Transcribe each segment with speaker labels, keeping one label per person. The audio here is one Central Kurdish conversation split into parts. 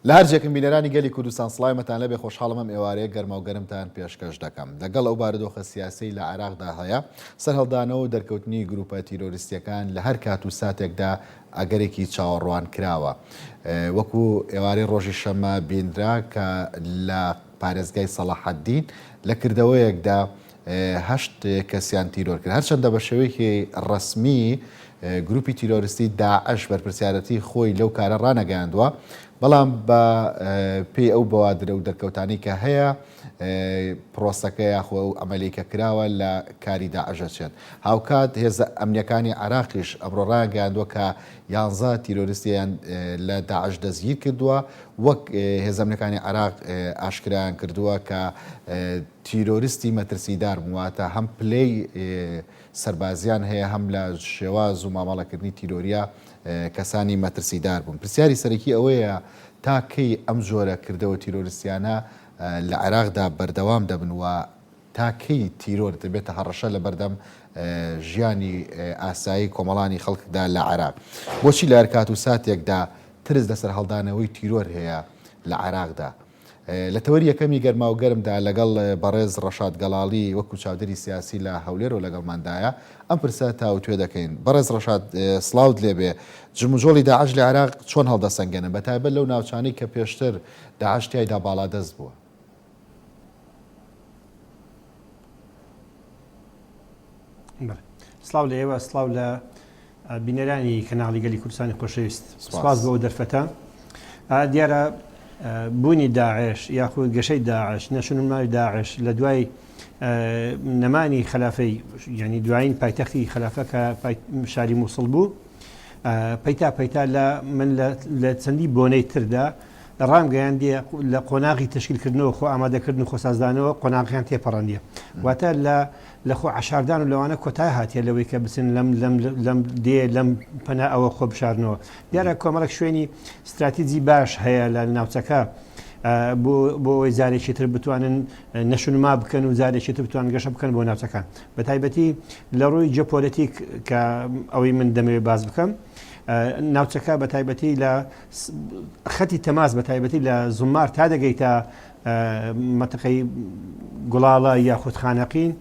Speaker 1: لە هەر جێکن بینەرانی گەلی کوردستان سڵاوی مەتان لەبێ خۆشحاڵم ئەم ئێوارەیە گەرماو گەرمتان پێشکەش دەکەم لەگەڵ ئەو بارودۆخە سیاسەی لە عێراقدا هەیە سەرهەڵدانەوە و دەرکەوتنی گروپە تیرۆریستیەکان لە هەر کات و ساتێکدا ئەگەرێکی چاوەڕوان کراوە وەکو ئێوارەی ڕۆژی شەممە بینرا کە لە پارێزگای سەڵاحەدین لە کردەوەیەکدا هەشت کەسیان تیرۆر کرد. هەرچەندە بە شێوەیەکی ڕەسمی گروپی تیرۆریستی داعش بەرپرسیارەتی خۆی لەو کارە ڕانەگەیاندووە، بەڵام بە پێی ئەو بەوادرە و دەرکەوتانەی کە هەیە پرۆسەکە یاخۆ ئەو عەمەلەی کە کراوە لە کاری داعش ئەچێت. هاوکات هێزە ئەمنییەکانی عێراقیش ئەمڕۆ ڕایانگەیاندووە کە یانزە تیرۆریستیان لە داعش دەستگیر کردووە، وەک هێزە ئەمنییەکانی عێراق ئاشکرایان کردووە کە تیرۆریستی مەترسیدار بوون، واتە هەم پلەی سەربازیان هەیە هەم لە شێواز و مامەڵەکردنی تیرۆریا کەسانی مەترسیدار بوون. پرسیاری سەرەکی ئەوەیە تا کەی ئەم جۆرە کردەوە تیرۆریستیانە لە عێراقدا بەردەوام دەبن و تا کەی تیرۆر دەبێتە هەڕەشە لەبەردەم ژیانی ئاسایی کۆمەڵانی خەڵکدا لە عێراق؟ بۆچی لە هەر کات و ساتێکدا ترس لە سەرهەڵدانەوەی تیرۆر هەیە لە عێراقدا؟ لە تەوەری یەکەمی گەرماو گەرمدا لەگەڵ بەڕێز ڕەشاد گەڵاڵی وەکو چاودێری سیاسی لە هەولێرەوە لەگەڵماندایە ئەم پرسە تاوتوێ دەکەین. بەڕێز ڕەشاد سڵاوت لێبێ، جموجۆڵی داعش لە عێراق چۆن هەڵدەسەنگێنن بەتایبەت لەو ناوچانەی کە پێشتر داعش تیایدا باڵادەست بووە؟
Speaker 2: سڵاو لە ئێوە سڵاو لە بینەرانی کەناڵی گەلی کوردستانی خۆشەویست سپاس بۆ دەرفەتە دیارە بوونی داعش یاخود گەشەی داعش نەشونماوی داعش لە دوای نەمانی خەلافەی ینی دوایین پایتەختی خەلافە کە شاری مووسڵ بوو پەیتا پەیتا لە من لە چەندی بۆنەی تردا ڕامگەیاندیە لە قۆناغی تەشکیلکردنەوە خۆ ئامادەکردن و خۆسازدانەوە قۆناغیان تێپەڕاندیە واتە لە لە خۆ عەشاردان و لەوانە کۆتای هاتیە لەوەی کە بچن لەم لەم لەم دێ لەم پەنا ئەوە خۆ بشارنەوە دیارە کۆمەڵێک شوێنی ستراتیجی باش هەیە لە ناوچەکە بۆ بۆ ئەوەی جارێکی تر بتوانن نەشونما بکەن و جارێکی تر بتوان گەشە بکەن بۆ ناوچەکان بە تایبەتی لە ڕووی جیۆپۆلەتیک کە ئەوەی من دەمەوێت باس بکەم ناوچەکە بە تایبەتی لە خەتی تەماس بە تایبەتی لە زومار تا دەگەیتە مەتەقەی گوڵاڵە یاخود خانەقین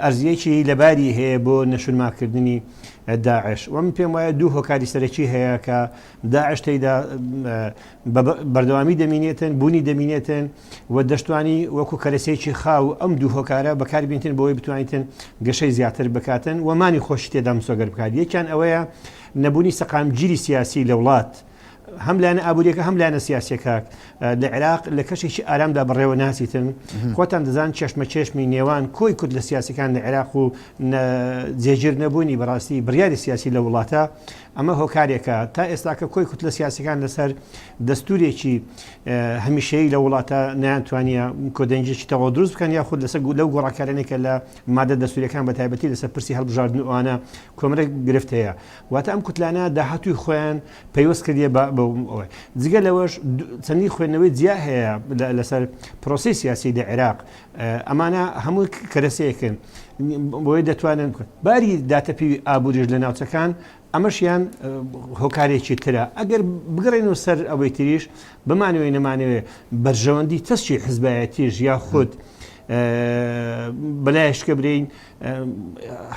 Speaker 2: ئەرزیەکی لەباری هەیە بۆ نەشونماکردنی داعش و من پێم وایە دوو هۆکاری سەرەکی هەیە کە داعش تێیدا بەردەوامی دەمینێتن بوونی دەمینێتن و دەشتوانی وەکو کەرەسەیەکی خاو ئەم دوو هۆکارە بەکاربینتن بۆی بتوانیتن گەشەی زیاتر بکاتن و مانی خۆشی تێدا مسۆگەر بکات یەکیان ئەوەیە نەبوونی سەقامگیری سیاسی لە وڵات هەم لایەنە ئابووریەکە هەم لایەنە سیاسیەکە لە عێراق لە کەشێکی ئارامدا بەڕێوە ناچیتن خۆتان دەزان چێشمە چێشمی نێوان کۆی کورد لە سیاسەکان لە عێراق و جێگیر نەبوونی بەڕاستی بڕیاری سیاسی لە وڵاتە ئەمە هۆکارێکە تا ئێستاکە کۆی کوتلە سیاسەکان لەسەر دەستورێکی هەمیشەیی لە وڵاتە نەیانتوانیە کۆدەنگێکی تەواو دروست بکەن یاخود لەسەر لەو گۆڕانکاریانەی کە لە مادە دەستوریەکان بە تایبەتی لەسەر پرسی هەڵبژاردن و ئەوانە کۆمەڵێک گرفت هەیە واتە ئەم کوتلانە داهاتووی خۆیان پەیوەست کردیە بە ئەوەی جگە لەوەش چەندین خوێندنەوەی جیا هەیە لەسەر پرۆسەی سیاسی لە عێراق ئەمانە هەموو کەرەسەیەکن بۆیە دەتوانن بکەن باری داتەپیوی ئابووریش لە ناوچەکان ئەمەشیان هۆکارێکی ترە ئەگەر بگەڕێینەوە سەر ئەوەی تریش بمانەوێ نەمانەوێ بەرژەوەندی تەسکی حزبایەتیش یاخود بەلایشکە برین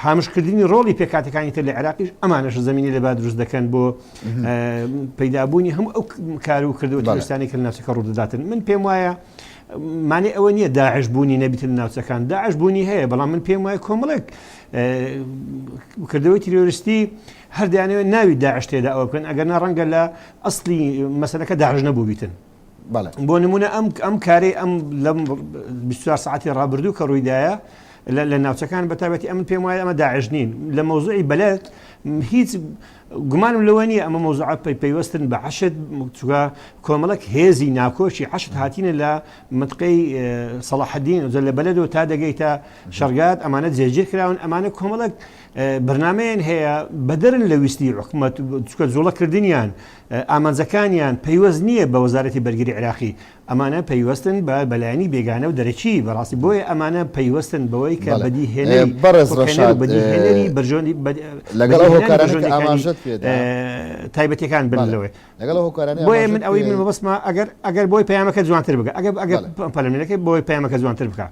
Speaker 2: هامشکردنی ڕۆڵی پێکاتەکانی تر لە عێراقیش ئەمانەش زمینی لەبا دروست دەکەن بۆ پەیدابوونی هەموو ئەو کار و کردەوە تیرۆریستانی کە لە ناوچەکە ڕوودەداتن من پێم وایە مانای ئەوە نییە داعش بوونی نەبیتن لە ناوچەکان داعش بوونی هەیە بەڵام من پێم وایە کۆمەڵێک کردەوەی تیرۆریستی هەر دەیانەوێت ناوی داعش تێدا ئەوە بکەن ئەگەر نا ڕەنگە لە ئەسلی مەسەلەکە داعش نەبووبیتن بۆ نمونە ئەم ئەم کارەی ئەم لەم 24 ساعتی ڕابردوو کە ڕوویدایە لە ناوچەکان بەتابەتی ئەمن پێم وایە ئەمە داعش نین لە مەوزوعی بەلەد هیچ گومانم لەوە نییە ئەمە مەوزوعە پەی پەیوەستن بە حەشد چونکە کۆمەڵێک هێزی ناکۆکی حەشد هاتینە لە منتقەی سەڵاحەدین و لە بەلەدەوە تا دەگەیتە شەرگات ئەمانە جێگیر کراون ئەمانە کۆمەڵێک بەرنامەیان هەیە بەدەرن لە ویستی حکومەت چونکە جوڵەکردنیان ئامانجەکانیان پەیوەست نییە بە وەزارەتی بەرگری عێراقی ئەمانە پەیوەستن بە بەلایەنی بێگانە و دەرەکی بەڕاستی بۆیە ئەمانە پەیوەستن بەوەی کە
Speaker 1: بەڵێ
Speaker 2: بەدیهێنەری
Speaker 1: بەڕێز
Speaker 2: خولقێنەر و
Speaker 1: ڕەشاد
Speaker 2: بەدیهێنەری بەرژەوەندی
Speaker 1: لەگەڵ ئەو
Speaker 2: بەدیهێنەری.
Speaker 1: هۆکارانەی کە ئاماژەت پێدا
Speaker 2: تایبەتەکان بن لەوەی
Speaker 1: لەگەڵ ئەو هۆکارانەی
Speaker 2: بۆیە من ئەوەی من مەبەستمە ئەگەر ئەگەر بۆی پەیامەکە جوانتر بکە ئەگەر ئەگەر پەلمەکەی بۆی پەیامەکە جوانتر بکە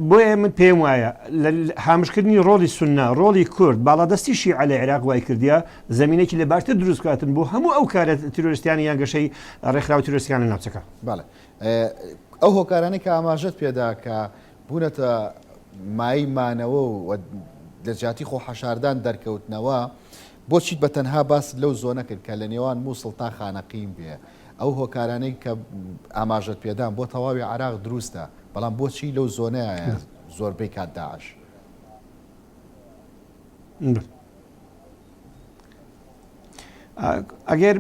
Speaker 2: بۆیە من پێم وایە هامشکردنی ڕۆڵی سوننە، ڕۆڵی کورد، باڵادەستی شیعە لە عێراق وای کردیە زەمینەکی لەبارتر دروست بکاتن بۆ هەموو ئەو کارە تیرۆریستیانە یان گەشەی ڕێکخراوە تیرۆریستەکان لە ناوچەکە.
Speaker 1: بەڵێ ئەو هۆکارانەی کە ئاماژەت پێدا کە بوونەتە مایەی مانەوە و لە جیاتی خۆ حەشاردان دەرکەوتنەوە، بۆچی بە تەنها باست لەو زۆنە کرد کە لە نێوان موسڵ تا خانەقین بێ؟ ئەو هۆکارانەی کە ئاماژەت پێدان بۆ تەواوی عێراق دروستە، بەڵام بۆچی لەو زۆنەیە زۆربەی کات داعش؟
Speaker 2: ئەگەر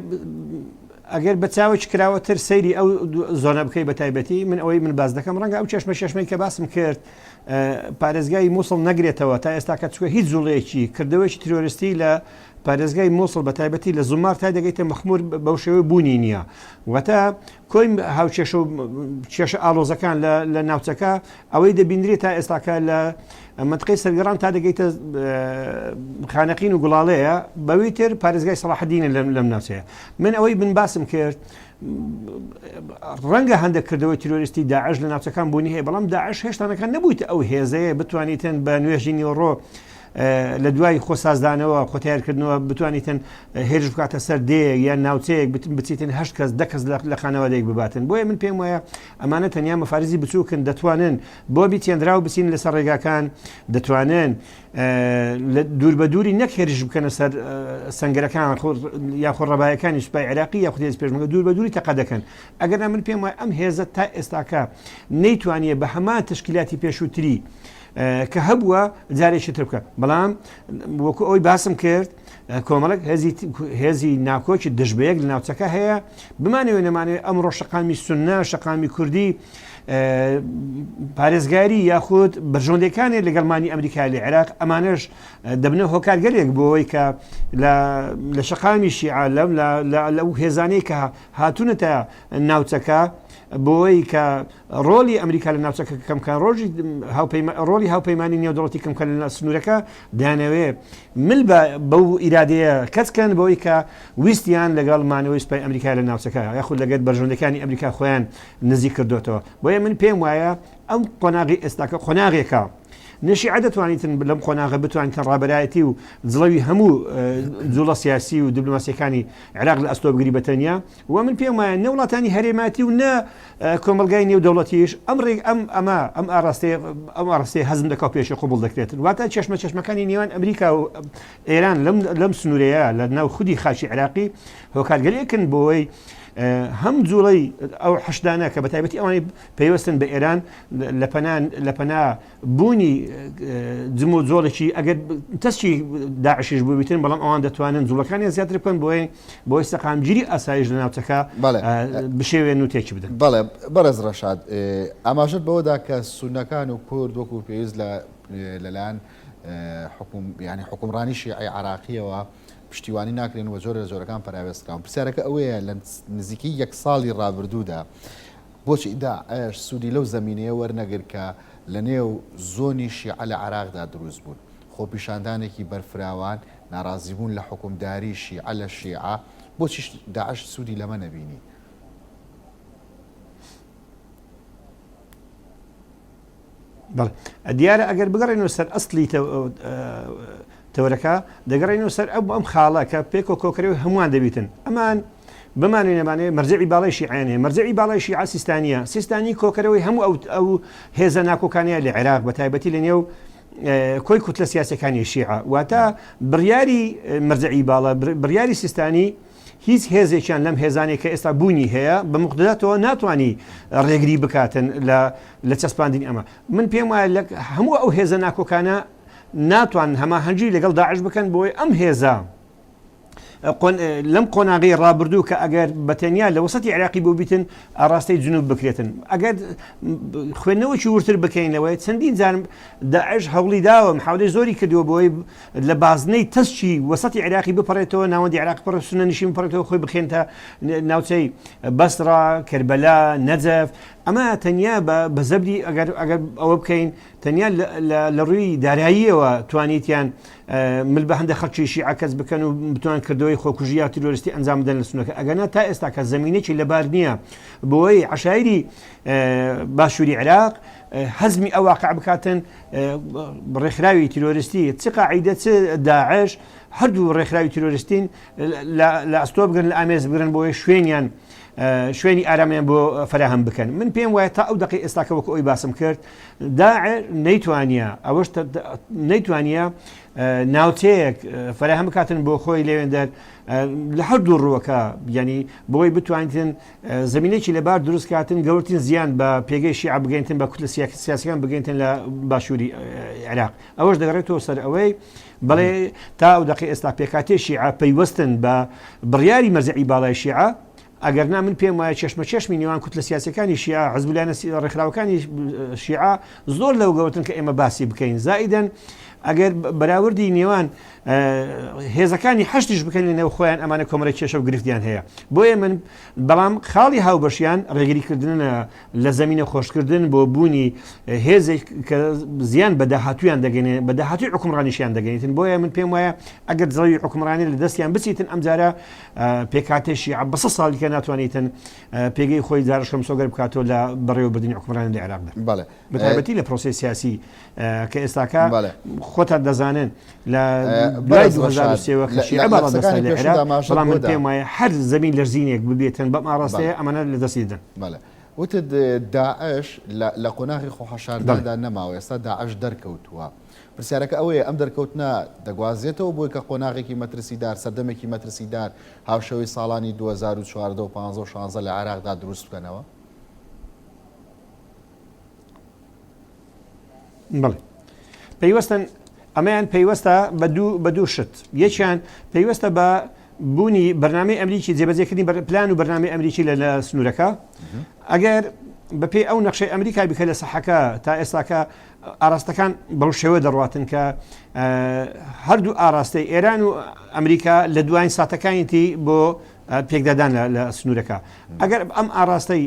Speaker 2: ئەگەر بە چاوێکی کراوەتر سەیری ئەو زۆنە بکەی بە تایبەتی من ئەوەی من باس دەکەم ڕەنگە ئەو چێشمە چێشمەی کە باسم کرد پارێزگای مووسڵ نەگرێتەوە تا ئێستا کە چوە هیچ جوڵەیەکی کردەوەیەکی تیرۆریستی لە پارێزگای مووسڵ بە تایبەتی لە زومار تا دەگەیتە مەخمور بەو شێوەی بوونی نییە واتە کۆی هاوکێشە و کێشە ئاڵۆزەکان لە ناوچەکە ئەوەی دەبیندرێت تا ئێستاکە لە مەنتقەی سەرگەڕان تا دەگەیتە خانەقین و گوڵاڵەیە بەوی تر پارێزگای سەڵاحەدینە لەم ناوچەیە من ئەوەی من باسم کرد ڕەنگە هەندێک کردەوەی تیرۆریستی داعش لە ناوچەکان بوونی هەیە بەڵام داعش هێشتانەکان نەبوویتە ئەو هێزەیە بتوانیتن بە نوێژی نیوەڕۆ لە دوای خۆسازدانەوە خۆتیارکردنەوە بتوانیتن هێرش بکاتە سەر دێیەک یان ناوچەیەک بچیتن هەشت کەس دە کەس لە خانەوادەیەک بباتن بۆیە من پێم وایە ئەمانە تەنیا مەفارزی بچووکن دەتوانن بۆ بیچێنراو بچین لەسەر ڕێگاکان دەتوانن دوور بە دووری نەک هێرش بکەنە سەر سنگەرەکان یاخۆ ڕەبایەکانی سوپای عێراقی یاخود هێز پێشمەرگە دوور بە دووری تەقە دەکەن ئەگەر من پێم وایە ئەم هێزە تا ئێستاکە نەیتوانیە بە هەمان تشکیلاتی پێشووتری کە هەبووە جارێکی تر بکە بەڵام وەکو ئەوی باسم کرد کۆمەڵێک هێزی هێزی ناکۆکی دژ بە یەک لە ناوچەکە هەیە بمانەوێ نەمانەوێ ئەمڕۆ شەقامی سوننە شەقامی کوردی پارێزگاری یاخود بەرژەوەندەکانی لەگەڵمانی ئەمریکا لە عێراق ئەمانەش دەبنە هۆکارگەلێک بۆەوەی کە لە شەقامی شیعە لەم لەو هێزانەی کە هاتوونەتە ناوچەکە بۆی کە ڕۆڵی ئەمریکا لە ناوچەکە کەم کە ڕۆژی ڕۆڵی هاوپەیمانی نێودەوڵەتی کەم کە لە سنوورەکە دەیانەوێ مل بە بەو ئیرادەیە کەچ کەن بەوەی کە ویستیان لەگەڵ مانەوەی سوپای ئەمریکا لە ناوچەکە یاخود لەگەر بەرژەوەندەکانی ئەمریکا خۆیان نزیک کردوێتەوە بۆیە من پێم وایە ئەم قۆناغی ئێستاکە قۆناغێکە نە شیعە دەتوانیتن لەم قۆناغە بتوانیتن ڕابەرایەتی و جڵەوی هەموو جوڵە سیاسی و دیبلۆماسیەکانی عێراق لە ئەستۆ بگری بە تەنیا و من پێم وایە نە وڵاتانی هەرێماتی و نە کۆمەڵگای نێودەوڵەتیش ئەم ڕێک ئەم ئەمە ئەم ئاراستەیە ئەم ئاراستەیە هەزم دەکا و پێشی قبوڵ دەکرێتن واتە چێشمە چێشمەکانی نێوان ئەمریکا و ئێران لەم لەم سنوورەیە لە ناو خودی خاکی عێراقی هۆکارگەلێکن بۆی هەم جوڵەی ئەو حەشدانە کە بە تایبەتی ئەوانەی پەیوەستن بە ئێران لە پەنا لە پەنا بوونی جم و جۆڵێکی ئەگەر تەسکی داعشیش بوویتن بەڵام ئەوان دەتوانن جوڵەکانیان زیاتر بکەن بۆی بۆی سەقامگیری ئاسایش لە ناوچەکە بشێوێن و تێکی بدەن.
Speaker 1: بەڵێ بەڕێز ڕەشاد ئاماژەت بەوەدا کە سوننەکان و کورد وەکو پێویست لە لەلایەن حکوم یانی حکومڕانی شیعەی عراقیەوە پشتیوانی ناکرێن و جۆرە لە جۆرەکان پەراوێزکراون پرسیارەکە ئەوەیە لە نزیکەی یەک ساڵی ڕابردوودا بۆچی داعش سوودی لەو زەمینەیە وەرنەگرت کە لەنێو زۆنی شیعە لە عێراقدا دروست بوون؟ خۆپیشاندانێکی بەرفراوان، ناڕازیبوون لە حوکمداری شیعە لە شیعە، بۆچی داعش سوودی لەمە نەبینی؟
Speaker 2: بەڵێ دیارە ئەگەر بگەڕێنەوە سەر ئەسڵی تەوەرەکە دەگەڕێنەوە سەر ئەو ئەم خاڵە کە پێکەوە کۆکەرەوەی هەمووان دەبیتن ئەمان بمانێ نەمانێ مەرجعی باڵای شیعیان هەیە مەرجعی باڵای شیعە سیستانیە سیستانی کۆکەرەوەی هەموو ئەو ئەو هێزە ناکۆکانەیە لە عێراق بە تایبەتی لە نێو کۆی کوتلە سیاسەکانی شیعە واتە بڕیاری مەرجعی باڵا بڕیاری سیستانی هیچ هێزێکیان لەم هێزانەی کە ئێستا بوونی هەیە بە مقتداتەوە ناتوانی ڕێگری بکاتن لە لە چەسپاندنی ئەمە من پێم وایە لە هەموو ئەو هێزە ناکۆکانە ناتوان هەماهەنگی لەگەڵ داعش بکەن بۆی ئەم هێزە لەم قۆناغی ڕابردوو کە ئەگەر بە تەنیا لە وسەتی عێراقی بۆ بیتن ئاراستەی جنوب بکرێتن ئەگەر خوێندنەوەکی ورتر بکەینەوەی چەندین جار داعش هەوڵی داوە محاولەی زۆری کردووە بۆی لە بازنەی تەسکی وەسەتی عێراقی بپەڕێتەوە ناوەندی عێراق پڕ سونە نشین بپەڕێتەوە خۆی بخێنتە ناوچەی بەسڕە، کەربەلا، نەجەف. ئەمە تەنیا بە زەبری ئەگەر ئەگەر ئەوە بکەین تەنیا لە ڕووی داراییەوە توانیتیان مل بە هەندە خەڵکی شیعە کەس بکەن و بتوان کردەوەی خۆکوژی یا تیرۆریستی ئەنجام بدەن لە سنوورەکە ئەگەنا تا ئێستا کە زمینێکی لەبار نییە بۆی عشایری باشووری عێراق هەزمی ئەو واقع بکاتن ڕێکخراوی تیرۆریستی چ قاعیدە چ داعش هەردوو ڕێکخراوی تیرۆریستین لە ئەستۆ بگرن لە ئامێز بگرن بۆی شوێنیان شوێنی ئارامیان بۆ فراهەم بکەن من پێم وایە تا ئەو دقی ئێستاکە وەکو ئەوی باسم کرد داعش نەیتوانیە ئەوەش نەیتوانیە ناوچەیەک فراهەم بکاتن بۆ خۆی لەوێندەر لە هەردوو ڕووەکە ینی بۆی بتوانیتن زمینێکی لەبار دروست کاتن گەورترین زیان بە پێگەی شیعە بگەینتن بە کوتلە سیاسەکان بگەینتن لە باشووری عێراق ئەوەش دەگەڕێتەوە سەر ئەوەی بەڵێ تا ئەو دەقی ئێستا پێکاتی شیعە پەیوەستن بە بڕیاری مەرجعی باڵای شیعە ئەگەر نا من پێم وایە چێشمە چێشمی نێوان کوتلە سیاسەکانی شیعە حزبولانە ڕێکخراوەکانی شیعە زۆر لەو گەورتن کە ئێمە باسی بکەین زائیدەن ئەگەر بەراوردی نێوان هێزەکانی حەشدیش بکەن لە نێو خۆیان ئەمانە کۆمەڵێک کێشە و گرفتیان هەیە بۆیە من بەڵام خاڵی هاوبەشیان ڕێگریکردنە لە زەمینە خۆشکردن بۆ بوونی هێزێک کە زیان بە داهاتویان دەگەێنێ بە داهاتوی حکومڕانیشیان دەگەێنیتن بۆیە من پێم وایە ئەگەر زەوی حکومڕانی لە دەستیان بچیتن ئەمجارە پێکهاتەی شیعە بە سە ساڵیکە ناتوانیتن پێگەی خۆی جارشکە مسۆگەر بکاتەوە لە بەڕێوەبردنی حکومڕانی لە عێراقدا
Speaker 1: بەڵێ
Speaker 2: بەتایبەتی لە پرۆسەی سیاسی کە ئێستاکە خۆتان دەزانن لە دوای 2023 کە شیعە باڵادەستە لە عێراق بەڵام من پێم وایە هەر زەمین لەرزینێک ببێتن بەم ئاڕاستەیە ئەمانە لە دەستی دەدەن.
Speaker 1: بەڵێ وتت داعش لە قۆناغی خۆحەشارداندا نەماوە ئێستا داعش دەرکەوتووە پرسیارەکە ئەوەیە ئەم دەرکەوتنە دەگوازێتەوە بۆی کە قۆناغێکی مەترسیدار سەردەمێکی مەترسیدار هاوشێوەی ساڵانی 2014 و 15 و 16 لە عێراقدا دروست بکەنەوە؟
Speaker 2: بەڵێ پەیوەستن ئەمەیان پەیوەستە بە دوو بە دوو شت یەکیان پەیوەستە بە بوونی بەرنامەی ئەمریکی جێبەجێکردنی پلان و بەرنامەی ئەمریکی لە لە سنوورەکە ئەگەر بەپێی ئەو نەخشەی ئەمریکای بکە لە سەحەکە تا ئێستاکە ئاراستەکان بەو شێوە دەڕاتن کە هەردوو ئاراستەی ئێران و ئەمریکا لە دوایین ساتەکانیتی بۆ پێکدادان لە سنوورەکە ئەگەر ئەم ئاراستەی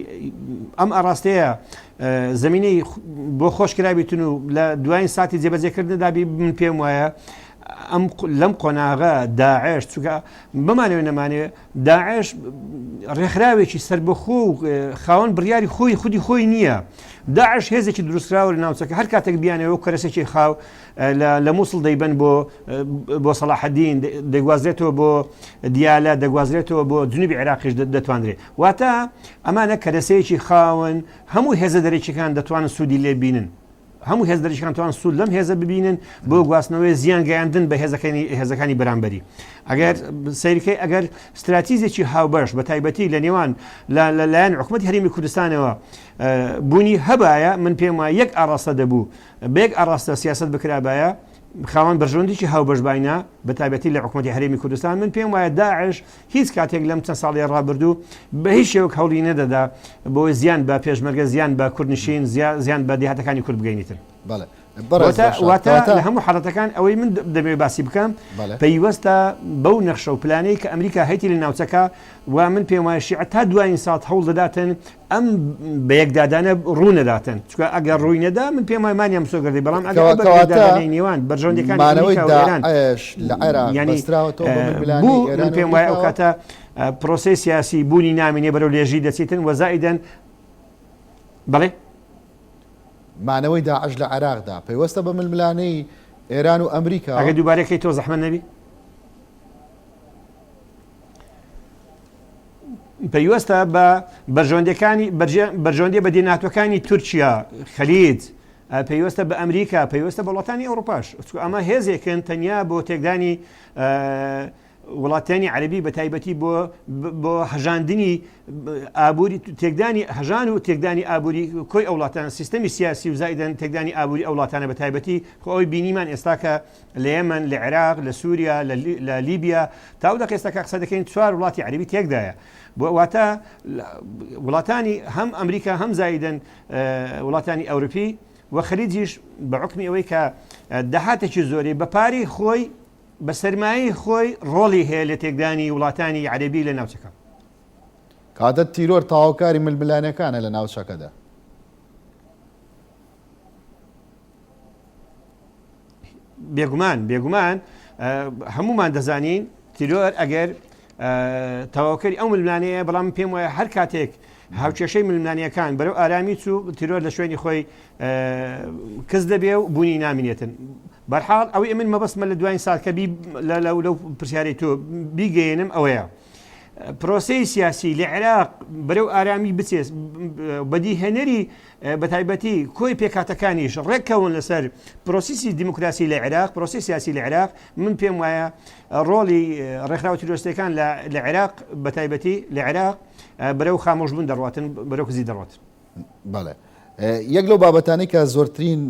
Speaker 2: ئەم ئاراستەیە زمینەی بۆ خۆش کرابیتن و لە دوایین ساتی جێبەجێکردنەدابی من پێم وایە ئەم لەم قۆناغە داعش چونکە بمانەوێ نەمانەوێ داعش ڕێکخراوێکی سربەخۆ و خاوەن بڕیاری خۆی خودی خۆی نییە داعش هێزێکی دروستکراوە لە ناوچەکە هەر کاتێک بیانەوە کەرەسێکی خاو لە موسڵ دەیبەن بۆ بۆ سەڵاحەدین دەگوازرێتەوە بۆ دیالە دەگوازرێتەوە بۆ جنوبی عێراقیش دەتوانرێت واتە ئەمانە کەرەسەیەکی خاون هەموو هێزە دەرەکیەکان دەتوانن سوودی لێ بینن هەموو هێز دەرەکیەکان توان سوود لەم هێزە ببینن بۆ گواستنەوەی زیان گەیاندن بە هێزەکانی هێزەکانی بەرامبەری ئەگەر سەیرکەی ئەگەر ستراتیزێکی هاوبەش بە تایبەتی لە نێوان لەلایەن حکوومەت هەرێمی کوردستانەوە بوونی هەبایە من پێم وایە یەک ئاراستە دەبوو بە یەک ئاڕاستە سیاسەت بکرابایە، خاوەن بەرژەوەندیی هاوبەش باینە، بە تایبەتی لە حکومەتی هەرێمی کوردستان، من پێم وایە داعش هیچ کاتێک لەم چەند ساڵەی ڕابردوو بە هیچ شێوەک هەوڵی نەدەدا بۆ زیان بە پێشمەرگە، زیان بە کوردنشین، زیان بە دێهاتەکانی کورد بگەینیتن.
Speaker 1: بەڵێ بەڕێز ڕەشاد،
Speaker 2: واتە لە هەموو حاڵەتەکان ئەوەی من دەمەوێت باسی بکەم پەیوەستە بەو نەخشە و پلانەی کە ئەمریکا هەیتی لە ناوچەکە و من پێم وایە شیعە تا دوایین سات هەوڵ دەداتن ئەم بەیەکدادانە ڕوو نەداتن چونکە ئەگەر ڕووی نەدا من پێم وایە مانیان مسۆگەر دەبێت بەڵام ئەگەر ئەو بەیەکدادانەی نێوان بەرژەوەندیەکانی
Speaker 1: مانەوەی
Speaker 2: ئەمریکا و ئێران
Speaker 1: داعش لە عێراق
Speaker 2: یانی
Speaker 1: بەستراوەتەوە بە ململانێی
Speaker 2: بوو من
Speaker 1: ئێران و
Speaker 2: پێم وایە ئەو
Speaker 1: ئەمریکاوە؟
Speaker 2: کاتە پرۆسەی سیاسی بوونی نامینێ بەرەو لێژی دەچیتن و زائیدەن بەڵێ.
Speaker 1: مانەوەی داعش لە عێراقدا پەیوەستە بە ململانێی ئێران و ئەمریکاوە؟
Speaker 2: ئەگەر دووبارەی کەیتەوە زەحمەت نەبی. پەیوەستە بە بەرژەوەندیەکانی بەرژەوەندیە بەدیناتوەکانی تورکیا خەلیج پەیوەستە بە ئەمریکا پەیوەستە بە وڵاتانی ئەوروپاش چونکە ئەمە هێزێکن تەنیا بۆ تێکدانی وڵاتانی عەربی بە تایبەتی بۆ بۆ هەژاندنی ئابووری تێکدانی هەژان و تێکدانی ئابووری کۆی ئەو وڵاتان سیستەمی سیاسی و زایدن تێکدانی ئابووری ئەو وڵاتانە بە تایبەتی خۆ ئەوی بینیمان ئێستا کە لە یەمەن، لە عێراق، لە سووریا، لە لیبیا، تا ئەو دەقە ئێستا کە قسە دەکەین چوار وڵاتی عەرەبی تێکدایە. بۆ واتە وڵاتانی هەم ئەمریکا هەم زایدن وڵاتانی ئەوروپی و خەلیجیش بە حوکمی ئەوەی کە داهاتێکی زۆری بە پارەی خۆی بە سەرمایەی خۆی ڕۆڵی هەیە لە تێکدانی وڵاتانی عەرەبی لە ناوچەکە.
Speaker 1: کاتە تیرۆر تەواوکاری ململانێکانە لە ناوچەکەدا.
Speaker 2: بێگومان بێگومان هەمومان دەزانین تیرۆر ئەگەر تەواوکەری ئەو ململانێیە، بەڵام من پێم وایە هەر کاتێک هاوکێشەی ململانێیەکان بەرەو ئارامی چوو، تیرۆر لە شوێنی خۆی کز دەبێ و بوونی نامینێتن. بەرحاڵ ئەوەی من مەبەستمە لە دواین سات کە بی لەو پرسیارەی تۆ بیگەیەنم ئەوەیە پرۆسەی سیاسی لە عێراق بەرەو ئارامی بچێت بەدیهێنەری بەتایبەتی کۆی پێکهاتەکانیش ڕێککەون لەسەر پرۆسیسی دیموکراسی لە عێراق، پرۆسی سیاسی لە عێراق، من پێم وایە ڕۆڵی ڕێکخراوە تیرۆریستیەکان لە عێراق بەتایبەتی لە عێراق بەرەو خامۆشبوون دەڕواتن، بەرەو کزی دەڕوات.
Speaker 1: بەڵێ. یەک لەو بابەتانەی کە زۆرترین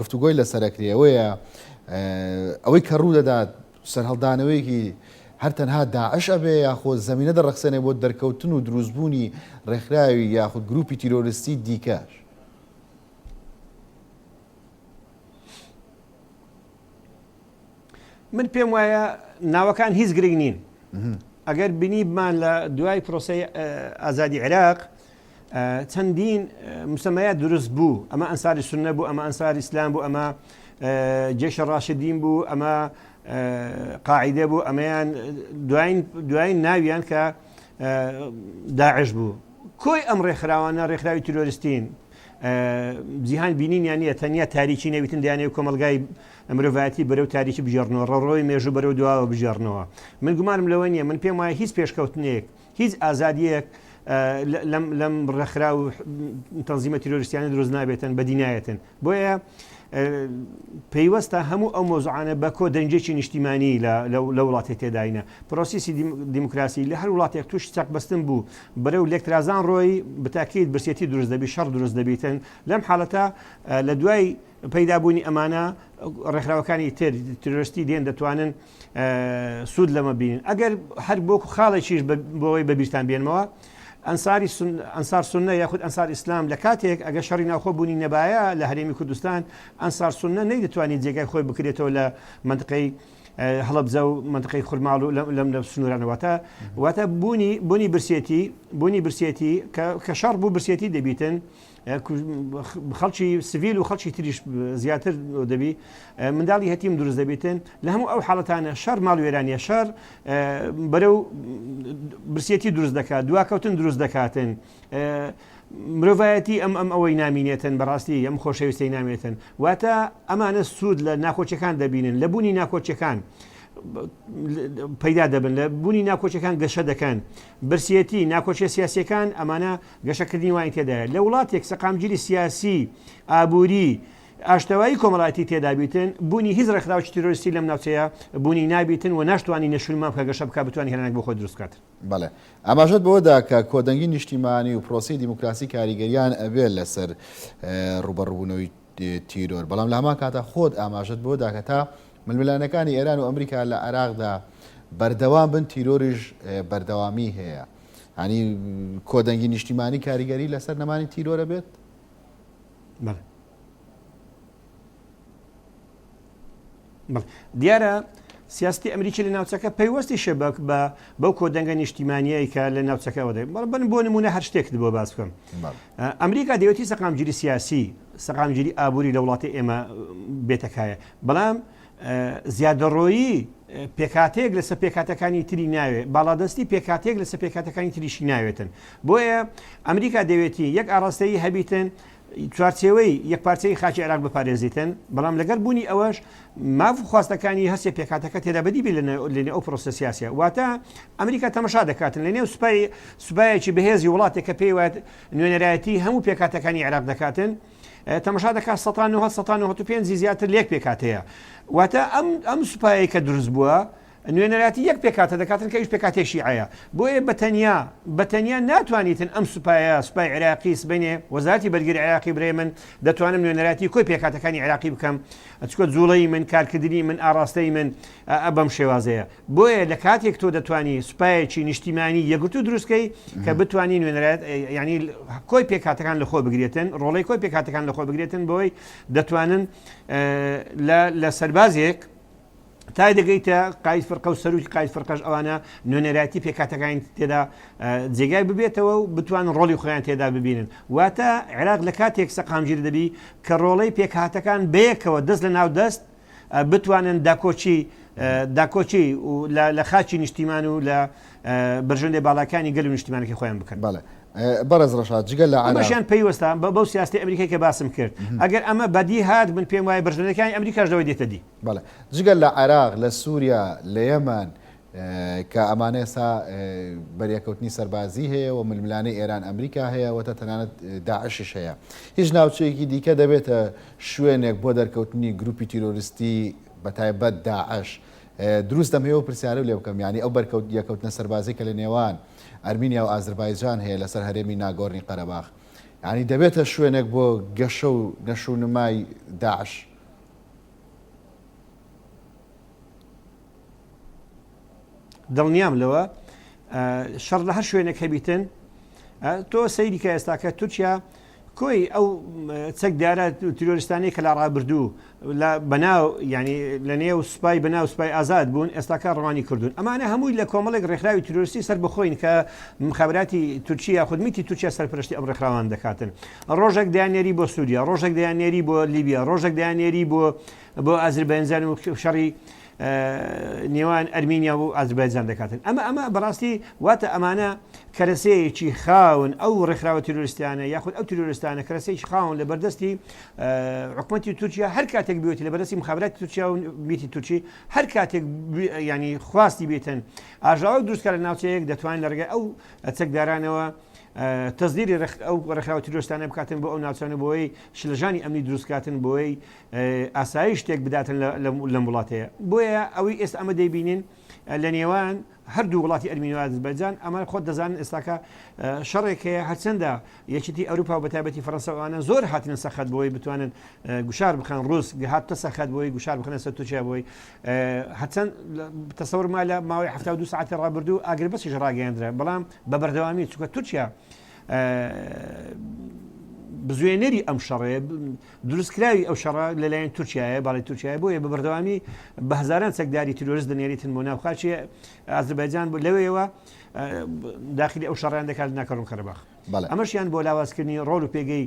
Speaker 1: گفتوگۆی لەسەر ئەکرێ ئەوەیە ئەوەی کە ڕوو دەدات سەرهەڵدانەوەیەکی هەر تەنها داعش ئەبێ یاخۆ زەمینە دەڕەخسێنێ بۆ دەرکەوتن و دروستبوونی ڕێکخراوی یاخود گروپی تیرۆریستی دیکەش؟
Speaker 2: من پێم وایە ناوەکان هیچ گرنگ نین. ئەگەر بینیبمان لە دوای پرۆسەی ئازادی عێراق چەندین مسەمەیات دروست بوو، ئەمە ئەنساری سوننە بوو، ئەمە ئەنساری ئیسلام بوو، ئەمە جەیشە ڕاشدین بوو، ئەمە قاعیدە بوو، ئەمەیان دوایین دوایین ناویان کە داعش بوو. کۆی ئەم ڕێکخراوانە ڕێکخراوی تیرۆریستین، جیهان بینینیان نییە، تەنیا تاریکی نەویتن دەیانەوێت کۆمەڵگای مرۆڤایەتی بەرەو تاریکی بگێڕنەوە، ڕەوڕەوەی مێژوو بەرەو دواوە بگێڕنەوە. من گومانم لەوە نییە، من پێم وایە هیچ پێشکەوتنێک هیچ ئازادییەک لەم لەم ڕێکخراو و تەنزیمە تیرۆریستیانە دروست نابێتن، بەدی نایەتن. بۆیە پەیوەستە هەموو ئەو مەوزوعانە بە کۆ دەنگێکی نیشتیمانی لە وڵاتێک تێداینە. پرۆسیسی دیموکراسی لە هەر وڵاتێک تووشی چەقبەستن بوو، بەرەو لێکترازان ڕۆی، بتاکید برسێتی دروست دەبی، شەڕ دروست دەبیتن. لەم حاڵەتە لە دوای پەیدابوونی ئەمانە ڕێکخراوەکانی تر تیرۆریستی دێن دەتوانن سوود لەمە بینن. ئەگەر هەر بۆ خاڵێکیش بۆی بەبیرتان بێنمەوە، ئەنساری ئەنسار سوننە یاخود ئەنسار ئیسلام لە کاتێک ئەگەر شەڕی ناوخۆ بوونی نەبایە لە هەرێمی کوردستان، ئەنسار سوننە نەیدەتوانی جێگای خۆی بکرێتەوە لە مەنتقەی هەڵەبجە و مەنتقەی خورماڵ و لەم لە سنوورانە. واتە واتە بوونی بوونی برسێتی بوونی برسێتی کە شەڕ بوو برسێتی دەبیتن، خەڵکی سڤیل و خەڵکی تریش زیاتر دەبی منداڵی هەتیم دروست دەبیتن لە هەموو ئەو حاڵەتانە شەر ماڵ وێرانیە شەر بەرەو برسێتی دروست دەکات دواکەوتن دروست دەکاتن مرۆڤایەتی ئەم ئەم ئەوەی نامینێتن بەڕاستی ئەم خۆشەویستی نامێتن واتە ئەمانە سوود لە ناکۆچەکان دەبینن لە بوونی ناکۆچەکان پەیدا دەبن لە بوونی ناکۆچەکان گەشە دەکەن برسێتی ناکۆچە سیاسەکان ئەمانە گەشەکردنی وانی تێدایە. لە وڵاتێک سەقامگیری سیاسی، ئابووری، ئاشتەوایی کۆمەڵایەتی تێدا بیتن، بوونی هیچ ڕێکخراوێکی تیرۆریستی لەم ناوچەیە بوونی نابیتن و ناشتوانی نەشونما بکا گەشە بکا بتوانی هێلانێک بۆ خۆی دروست بکات.
Speaker 1: بەڵێ. ئاماژەت بەوە دا کە کۆدەنگی نیشتیمانی و پرۆسەی دیموکراسی کاریگەریان ئەبێ لەسەر ڕووبەڕووبوونەوەی تیرۆر، بەڵام لە هەمان کاتا خۆت ئاماژەت بەوە دا کە تا ململانێکانی ئێران و ئەمریکا لە عێراقدا بەردەوام بن تیرۆریش بەردەوامی هەیە. یانی کۆدەنگی نیشتیمانی کاریگەری لەسەر نەمانی تیرۆرە بێت؟
Speaker 2: بەڵێ. دیارە سیاستی ئەمریکی لە ناوچەکە پەیوەستیشە بە بە بەو کۆدەنگە نیشتیمانیایی کە لە ناوچەکەەوە دەێت بەڵ بن بۆ نمونە هەر شتێکت بۆ باس بکەم ئەمریکا دەیەتی سەقامگیری سیاسی سەقامگیری ئابووری لە وڵاتی ئێمە بێتەکایە بەڵام زیادەڕۆیی پێکهاتەیەک لەسەر پێکهاتەکانی تری ناوێ، باڵادەستی پێکهاتەیەک لەسەر پێکهاتەکانی تریشی ناوێتن. بۆیە ئەمریکا دەوێتی یەک ئاڕاستەیی هەبیتن، چوارچێوەی یەکپارچەیی خاکی عێراق بپارێزیتن، بەڵام لەگەڵ بوونی ئەوەش ماف و خواستەکانی هەرسێ پێکهاتەکە تێدا بەدی بێت لەنێو ئەو پرۆسە سیاسیە. واتە ئەمریکا تەمەشا دەکاتن لەنێو سوپای سوپایەکی بەهێزی وڵاتێک کە پێی وایە نوێنەرایەتی هەموو پێکهاتەکانی عێراق دەکاتن، تەمەشا دەکات سەتا نۆهەد سەتا نۆهەد و پێنجی زیاتر لە یەک پێکهاتەیە واتە ئەم ئەم سوپایەی کە دروست بووە نوێنەرایەتی یەک پێکهاتە دەکاتن کە ئەویش پێکهاتەی شیعەیە بۆیە بە تەنیا بە تەنیا ناتوانیتن ئەم سوپایە سوپای عێراقی سبەینێ وەزارەتی بەرگری عێراقی برێ من دەتوانم نوێنەرایەتی کۆی پێکهاتەکانی عێراقی بکەم چکە جوڵەی من کارکردنی من ئاڕاستەی من بەم شێوازەیە بۆیە لە کاتێک تۆ دەتوانی سوپایەکی نیشتیمانی یەکگرتوو دروست کەی کە بتوانی نوێنەرایەت یعنی کۆی پێکهاتەکان لەخۆ بگرێتن ڕۆڵەی کۆی پێکهاتەکان لەخۆ بگرێتن بۆی دەتوانن لە لە سەربازێک تا دەگەیتە قاید فرقە و سەرۆکی قاید فرقەش ئەوانە نوێنەرایەتی پێکهاتەکانی تێدا جێگای ببێتەوە و بتوان ڕۆڵی خۆیان تێدا ببینن واتە عێراق لە کاتێک سەقامگیر دەبی کە ڕۆڵەی پێکهاتەکان بەیەکەوە دەست لە ناو دەست. بتوانن داکۆکی داکۆکی لە خاکی نیشتیمان و لە بەرژەوەندیە باڵاکانی گەل و نیشتیمانەکەی خۆیان بکەن.
Speaker 1: بەڵێ بەڕێز ڕەشاد جگە لە عێراق.
Speaker 2: ئەمەشیان پەیوەستە بەو سیاسەتەی ئەمریکای کە باسم کرد. ئەگەر ئەمە بەدی هات من پێم وایە بەرژەوەندیەکانی ئەمریکاش لەوەی دێتە دی.
Speaker 1: بەڵێ جگە لە عێراق، لە سوریا، لە یەمەن کە ئەمانە ئێستا بەریەکەوتنی سەربازی هەیە و ململانێی ئێران ئەمریکا هەیە و تا تەنانەت داعشیش هەیە. هیچ ناوچەیەکی دیکە دەبێتە شوێنێک بۆ دەرکەوتنی گروپی تیرۆریستی بەتایبەت داعش دروست دەمهەوێ ئەو پرسیارەو لێ بکەم یانی ئەو بەرکەوت یەکەوتنە سەربازی کە لە نێوان ئەرمینیا و ئازربایجان هەیە لەسەر هەرێمی ناگۆرنی قەرەباخ یانی دەبێتە شوێنێک بۆ گەشە و نەشونمای داعش؟
Speaker 2: دڵنیام لەوە شەڕ لە هەر شوێنێک هەبیتن تۆ سەیری کە ئێستاکە تورکیا کۆی ئەو چەکدارە تیرۆریستانەی کە لە ڕابردوو لە بەناو یعنی لە نێو سوپای بەناو سوپای ئازاد بوون ئێستاکە ڕوانی کردوون ئەمانە هەمووی لە کۆمەڵێک ڕێکخراوی تیرۆریستی سەر بەخۆین کە مخابراتی تورکیا یاخود میتی تورکیا سەرپەرشتی ئەم ڕێکخراوان دەکاتن ڕۆژێک دەیاننێری بۆ سووریا ڕۆژێک دەیاننێری بۆ لیبیا ڕۆژێک دەیاننێری بۆ بۆ ئازربایجان و شەڕی نێوان ئەرمینیا و ئازربایجان دەکاتن ئەمە ئەمە بەڕاستی واتە ئەمانە کەرەسەیەکی خاون ئەو ڕێکخراوە تیرۆریستیانە یاخود ئەو تیرۆریستانە کەرەسەیەکی خاون لە بەردەستی حکومەتی تورکیا هەر کاتێک بێتی لە بەردەستی مخابراتی تورکیا و میتی تورکی هەر کاتێک ینی خواستی بێتن ئاژاوە دروستکە لە ناوچەیەک دەتوانن لە ڕێگای ئەو چەکدارانەوە تەزدیری ئەو ڕێکخراوە تیرۆریستانە بکاتن بۆ ئەو ناوچانە بۆی شلەژانی ئەمنی دروستکاتن بۆی ئاسایش تێک بداتن لەم وڵاتەیە بۆیە ئەوەی ئێستا ئەمە دەیبینین لە نێوان هەردوو وڵاتی ئەرمینیا و ئازربایجان ئەمە خۆت دەزانن ئێستاکە شەڕێک هەیە هەرچەندە یەکێتی ئەوروپا و بەتایبەتی فەرەنسا ئەوانە زۆر هاتنە سەخەت بۆی بتوانن گوشار بخەن ڕوس هاتە سەخەت بۆی گوشار بخەنە سەر تورکیا بۆی هەرچەند تەسەور ما لە ماوەی 72 ساعتی ڕابردوو ئاگربەسیش ڕاگەیاندرا بەڵام بە بەردەوامی چونکە تورکیا بزوێنەری ئەم شەڕەیە دروستکراوی ئەو شەڕە لەلایەن تورکیایە، باڵی تورکیایە، بۆیە بە بەردەوامی بە هەزاران چەکداری تیرۆریست دەنێریتن بۆ ناو خاکی ئازربایجان بۆ لەوێیەوە داخلی ئەو شەڕیان دەکات لە ناکۆرنۆ قەرەباخ. ئەمەشیان بۆ لاوازکردنی ڕۆڵ و پێگەی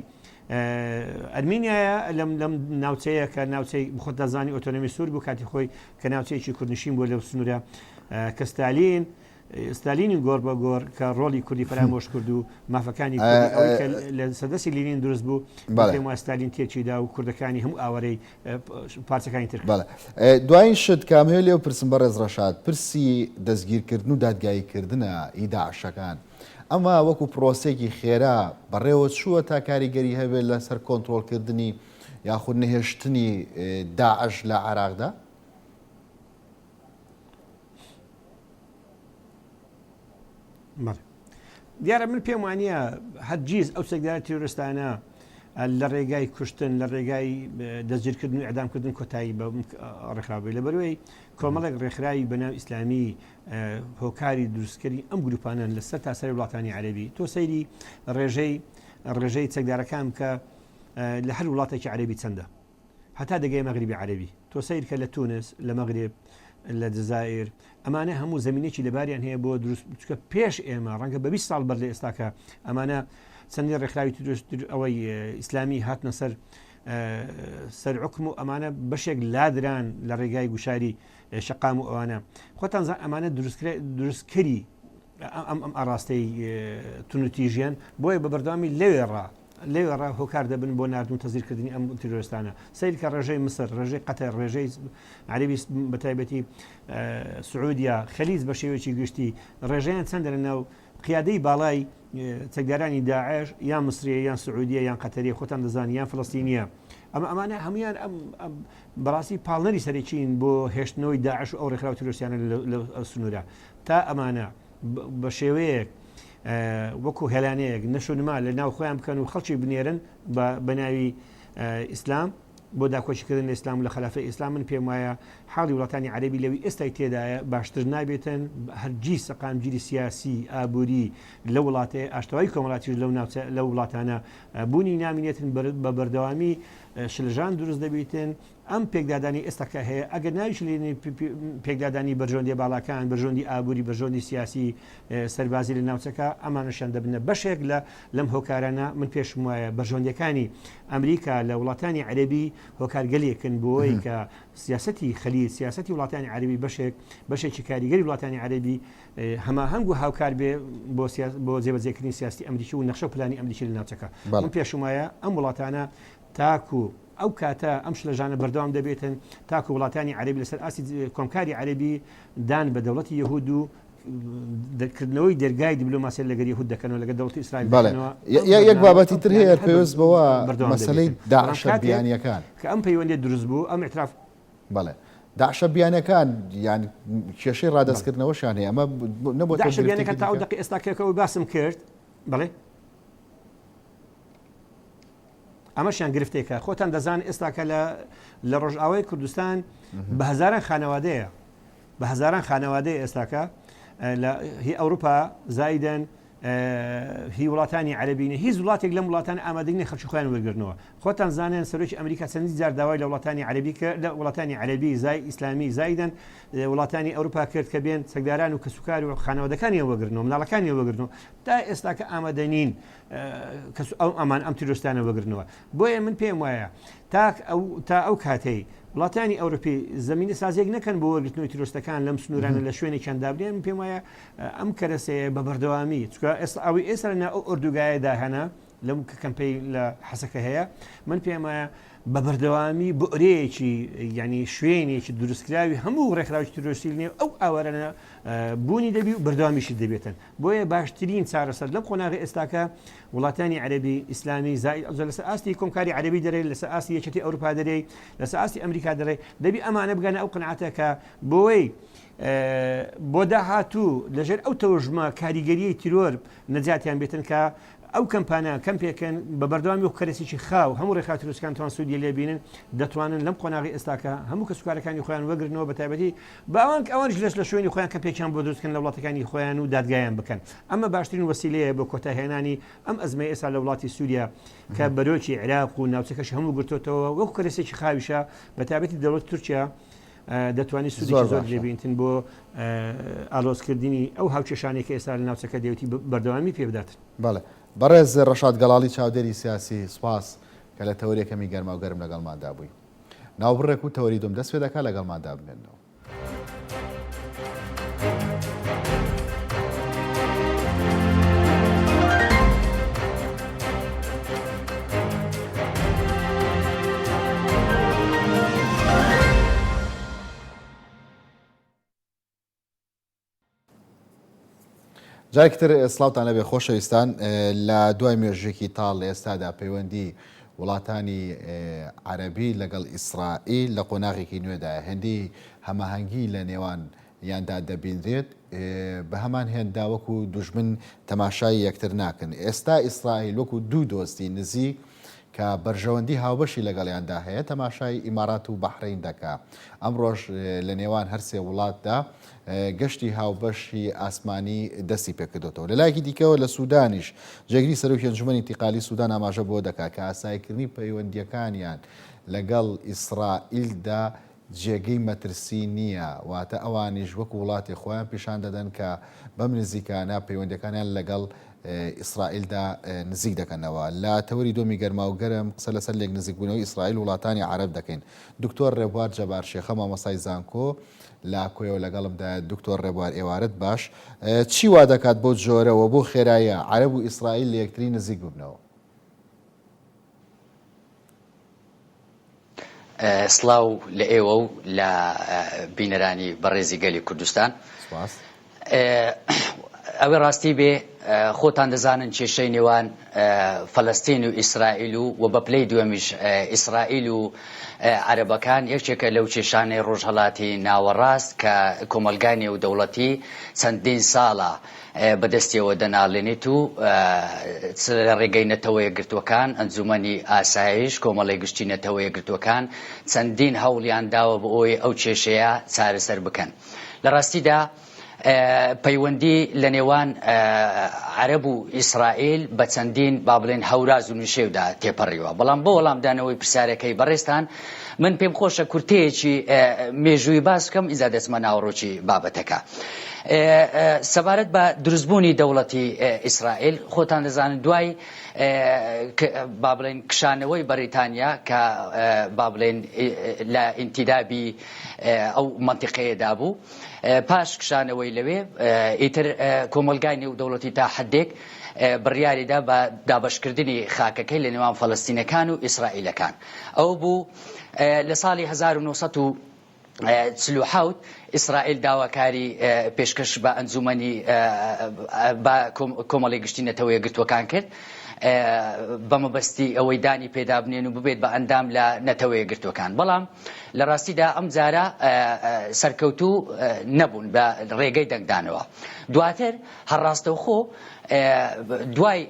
Speaker 2: ئەرمینیایە لەم لەم ناوچەیە کە ناوچەی خۆت دەزانی ئۆتۆنۆمی سوور بوو کاتی خۆی کە ناوچەیەکی کوردنشین بوو لەو سنوورە کە ستالین ستالینی گۆڕ بە گۆڕ کە ڕۆڵی کوردی فەرامۆش کرد و مافەکانی کوردی ئەوەی کە لە سەردەستی لینین دروست بوو پێم وایە ستالین تێکی دا و کوردەکانی هەموو ئاوارەی پارچەکانی تر کرد.
Speaker 1: بەڵێ دوایین شت کە ئەمەوێ لێو پرسم بەڕێز ڕەشاد پرسی دەستگیرکردن و دادگاییکردنە ی داعشەکان ئەمە وەکو پرۆسەیەکی خێرا بەڕێوە چووە تا کاریگەری هەبێت لەسەر کۆنترۆڵکردنی یاخود نەهێشتنی داعش لە عێراقدا؟
Speaker 2: بەڵێ دیارە من پێم وانە هەرگیز ئەو چەکدارە تیرۆریستانە لە ڕێگای کوشتن لە ڕێگای دەستگیرکردن و ئەدامکردن کۆتایی بە ڕێکخراوی لە بەروەی کۆمەڵێک ڕێکخراوی بەناو ئیسلامی هۆکاری دروستکردنی ئەم گروپانن لەسەر تاسەری وڵاتانی عەربی تۆ سەیری ڕێژەی ڕێژەی چەکدارەکان بکە لە هەر وڵاتێکی عەربی چەندە هەتا دەگەیە مەغریبی عەرەبی. تۆ سەیر کە لە تونس، لە مەغریب، لە جەزائیر، ئەمانە هەموو زەمینێکی لەباریان هەیە بۆ دروست چونکە پێش ئێمە ڕەنگە بە 20 ساڵ بەر لە ئێستاکە ئەمانە چەندین ڕێکخراوی تیرۆریست ئەوەی ئیسلامی هاتنە سەر سەر حکم و ئەمانە بەشێک لادران لە ڕێگای گوشاری شەقام و ئەوانە خۆتان زان ئەمانە دروستکەری ئەم ئەم ئاراستەی تونوتیژیان بۆیە بە بەردەوامی لەوێ ڕا لەوێڕا هۆکار دەبن بۆ ناردن و تەزیرکردنی ئەم تیرۆرستانە. سەیر کە ڕێژەی مسر، ڕێژەی قەتەر، ڕێژەی عەرەبی بە تایبەتی سعودیا، خەلیج بە شێوەیەکی گشتی ڕێژەیان چەندە لە ناو قیادەی باڵای چەکدارانی داعش یان مسریە یان سعودیە یان قەتەریە خۆتان دەزانن یان فلستینیە ئەمە ئەمانە هەمویان ئەم بەڕاستی پاڵنەری سەرەکین بۆ هێشتنەوەی داعش و ئەو ڕێکخراوە تیرۆریستیانە لە سنوورە تا ئەمانە بە شێوەیەک وەکو هێلانەیەک نەشونما لە ناو خۆیان بکەن و خەڵکی بنێرن بە ناوی ئیسلام بۆ داکۆکیکردن لە ئیسلام و لە خەلافەی ئیسلام من پێم وایە حاڵی وڵاتانی عەرەبی لەوی ئێستای تێدایە باشتر نابێتن هەرگیز سەقامگیری سیاسی ئابووری لە وڵاتێ ئاشتەوایی کۆمەڵاتیش لەو ناوچە لەو وڵاتانە بوونی نامینێتن بە بەردەوامی. شلژان دروست دەبیتن. ئەم پێکدادانی ئێستا کە هەیە ئەگەر ناویشی لێنێی پێکدادانی بەرژەوەندیە باڵاکان، بەرژەوەندی ئابووری، بەرژەوەندی سیاسی سەربازی لە ناوچەکە، ئەمانەشیان دەبنە بەشێک لە لەم هۆکارانە. من پێشم وایە بەرژەوەندیەکانی ئەمریکا لە وڵاتانی عەرەبی هۆکارگەلێکن بۆی کە سیاسەتی خەلیج، سیاسەتی وڵاتانی عەرەبی بەشێک بەشێکی کاریگەری وڵاتانی عەرەبی هەماهەنگ و هاوکار بێ بۆ بۆ جێبەجێکردنی سیاسەتی ئەمریکی و نەخشە و پلانی ئەمریکی لە ناوچەکە. من پێشم وایە ئەم وڵاتانە تاکو ئەو کاتە ئەم شلەژانە بەردەوام دەبێتن تاکو وڵاتانی عەرەبی لەسەر ئاستی کۆمکاری عەرەبی دان بە دەوڵەتی یەهود و کردنەوەی دەرگای دیبلۆماسیەت لەگەر یەهود دەکەنەوە لەگەر دەوڵەتی ئیسرائیل دەکەنەوە.
Speaker 1: یەک بابەتی تر هەیە پێویست بەوە مەسەلەی داعشە بیانیەکان
Speaker 2: کە ئەم پەیوەندیە دروست بوو ئەم اعتراف
Speaker 1: بەڵێ داعشە بیانەکان یان کێشەی ڕادەستکردنەوەشیان هەیە ئەمە
Speaker 2: نەبووە داعشە بیانەکان تا ئەو دەقی ئێستا کە باسم کرد بەڵێ ئەمەشیان گرفتێکە خۆتان دەزان ئێستاکە لە لە ڕۆژئاوای کوردستان بە هەزاران خانەوادەیە بە هەزاران خانەوادەیە ئێستاکە لە هی ئەوروپا زایدن هی وڵاتانی عەربینە هیچ وڵاتێک لەم وڵاتان ئامادەنی خەڵکی خۆیان وەرگرنەوە خۆتان زانێن سەرۆکی ئەمریکا چەندین جار داوای لە وڵاتانی عەربی کرد لە وڵاتانی عەربی زای ئیسلامی زایدن وڵاتانی ئەوروپا کرد کە بێن چەکداران و کەسوکار و خانەوادەکانیان وەگرنەوە مناڵەکانیان وەگرنەوە تا ئێستاکە ئامادە نین کەس ئەو ئەمان ئەم تیرۆرستانە وەگرنەوە بۆیە من پێم وایە تاک ئەو تا ئەو کاتەی وڵاتانی ئەوروپی زمینە سازێک نەکەن بۆ وەرگرتنەوەی تیرۆرستەکان لەم سنوورانە لە شوێنێکیان دابنێن من پێم وایە ئەم کەرەسەیە بە بەردەوامی چکە ئێستا ئەوی ئێستا لە ئەو ئۆردوگایەدا هەنە لەم کە کەمپەی لە حەسەکە هەیە من پێم وایە بە بەردەوامی بۆرەیەکی یعنی شوێنێکی دروستکراوی هەموو ڕێکخراوی تیرۆرستی نێو ئەو ئاوارانە بوونی دەبی و بەردەوامیشی دەبێتن بۆیە باشترین چارەسەر لەم قۆناغی ئێستاکە وڵاتانی عەرەبی ئیسلامی زائید ئەوجا لەسەر ئاستی کۆمکاری عەرەبی دەرێ لەسەر ئاستی یەکێتی ئەوروپا دەرێ لەسەر ئاستی ئەمریکا دەرێ دەبی ئەمانە بگەنە ئەو قەناعەتە کە بۆی بۆ داهاتوو لەژێر ئەو تەوژمە کاریگەریی تیرۆر نەجاتیان بێتن کە ئەو کەمپانە کەمپێکن بە بەردەوامی وەکو کەرەسێکی خاو هەموو ڕێکخراوە تیرۆریستەکان توان سوودی لێ بینن دەتوانن لەم قۆناغی ئێستاکە هەموو کەسوکارەکانی خۆیان وەگرنەوە بە تایبەتی بە ئەوان ئەوانیش لەش لە شوێنی خۆیان کەمپێکیان بۆ دروست کەن لە وڵاتەکانی خۆیان و دادگایان بکەن ئەمە باشترین وەسیلەیە بۆ کۆتایهێنانی ئەم ئەزمەی ئێستا لە وڵاتی سووریا کە بەرۆکی عێراق و ناوچەکەش هەموو گرتۆتەوە وەکو کەرەسێکی خاویشە بە تایبەتی دەوڵەتی تورکیا دەتوانێت سوودێکی زۆر لێ بینتن بۆ ئالۆزکردنی ئەو هاوکێشانەی کە ئێستا لە ناوچەکە دەیەوێتی بەردەوامی پێ بدات.
Speaker 1: بەڵێ بەڕێز ڕەشاد گەڵاڵی چاودێری سیاسی سوپاس کە لە تەوەری یەکەمی گەرماو گەرم لەگەڵماندا بووی. ناوبڕێک و تەوەری دووەم دەست پێ دەکا لەگەڵماندا بمێننەوە. جارێکی تر سڵاوتان لەبێ خۆشەویستان لە دوای مێژوویەکی تاڵ لە ئێستادا پەیوەندی وڵاتانی عەرەبی لەگەڵ ئیسرائیل لە قۆناغێکی نوێدایە هێندی هەماهەنگی لە نێوان یاندا دەبینرێت بە هەمان هێنددا وەکو دوژمن تەماشای یەکتر ناکەن ئێستا ئیسرائیل وەکو دوو دۆستی نزیک کە بەرژەوەندی هاوبەشی لەگەڵیاندا هەیە، تەماشای ئیمارات و بەحرەین دەکا. ئەمڕۆش لە نێوان هەرسێ وڵاتدا گەشتی هاوبەشی ئاسمانی دەستی پێکردۆتەوە. لە لایەکی دیکەوە لە سودانیش جێگری سەرۆکی ئەنجومەنی ئینتیقالی سودان ئاماژە بەوە دەکا کە ئاساییکردنی پەیوەندییەکانیان لەگەڵ ئیسرائیلدا جێگەی مەترسی نییە، واتە ئەوانیش وەکو وڵاتێک خۆیان پیشان دەدەن کە بەم نزیکانە پەیوەندیەکانیان لەگەڵ ئیسرائیلدا نزیک دەکەنەوە. لە تەوەری دووەمی گەرماو گەرم قسە لەسەر لێکنزیکبوونەوەی ئیسرائیل و وڵاتانی عەرەب دەکەین. دکتۆر ڕێبوار جەبار شێخە مامۆستای زانکۆ لە کۆیەوە لەگەڵمدایە. دکتۆر ڕێبوار ئێوارەت باش. چی وا دەکات بەو جۆرە و بەو خێراییە عەرەب و ئیسرائیل لە یەکتری نزیک ببنەوە؟
Speaker 3: سڵاو لە ئێوە و لە بینەرانی بەڕێزی گەلی کوردستان.
Speaker 1: سپاس.
Speaker 3: ئەوەی ڕاستی بێ خۆتان دەزانن کێشەی نێوان فەلەستین و ئیسرائیل و و بە پلەی دووەمیش ئیسرائیل و عەرەبەکان یەکێکە لەو کێشانەی ڕۆژهەڵاتی ناوەڕاست کە کۆمەڵگای نێودەوڵەتی چەندین ساڵە بەدەستیەوە دەناڵێنێت و چ لە ڕێگەی نەتەوە یەکگرتووەکان، ئەنجوومەنی ئاسایش، کۆمەڵەی گشتی نەتەوە یەکگرتووەکان چەندین هەوڵیان داوە بۆ ئەوەی ئەو کێشەیە چارەسەر بکەن. لە ڕاستیدا. پەیوەندی لە نێوان عەرەب و ئیسرائیل بە چەندین با بڵێن هەوراز و نشێودا تێپەڕیوە. بەڵام بۆ وەڵامدانەوەی پرسیارەکەی بەڕێزتان من پێم خۆشە کورتەیەکی مێژووی باس بکەم ئینجا دەچمە ناوەڕۆکی بابەتەکە. سەبارەت بە دروستبوونی دەوڵەتی ئیسرائیل خۆتان دەزانن دوای با بڵێن کشانەوەی بەریتانیا کە با بڵێن لە ئینتیدابی ئەو مەنتیقەیەدا بوو پاش کشانەوەی لەوێ ئیتر کۆمەڵگای نێودەوڵەتی تا حدێک بڕیاریدا بە دابەشکردنی خاکەکەی لە نێوان فەلەستینەکان و ئیسرائیلەکان ئەو بوو لە ساڵی 1947 ئیسرائیل داواکاری پێشکەش بە ئەنجومەنی بە کۆمەڵی گشتی نەتەوە یەکگرتووەکان کرد بە مەبەستی ئەوەی دانی پێدا بنێن و ببێت بە ئەندام لە نەتەوە یەکگرتووەکان بەڵام لە ڕاستیدا ئەم جارە سەرکەوتوو نەبوون بە ڕێگەی دەنگدانەوە. دواتر هەر ڕاستەوخۆ دوای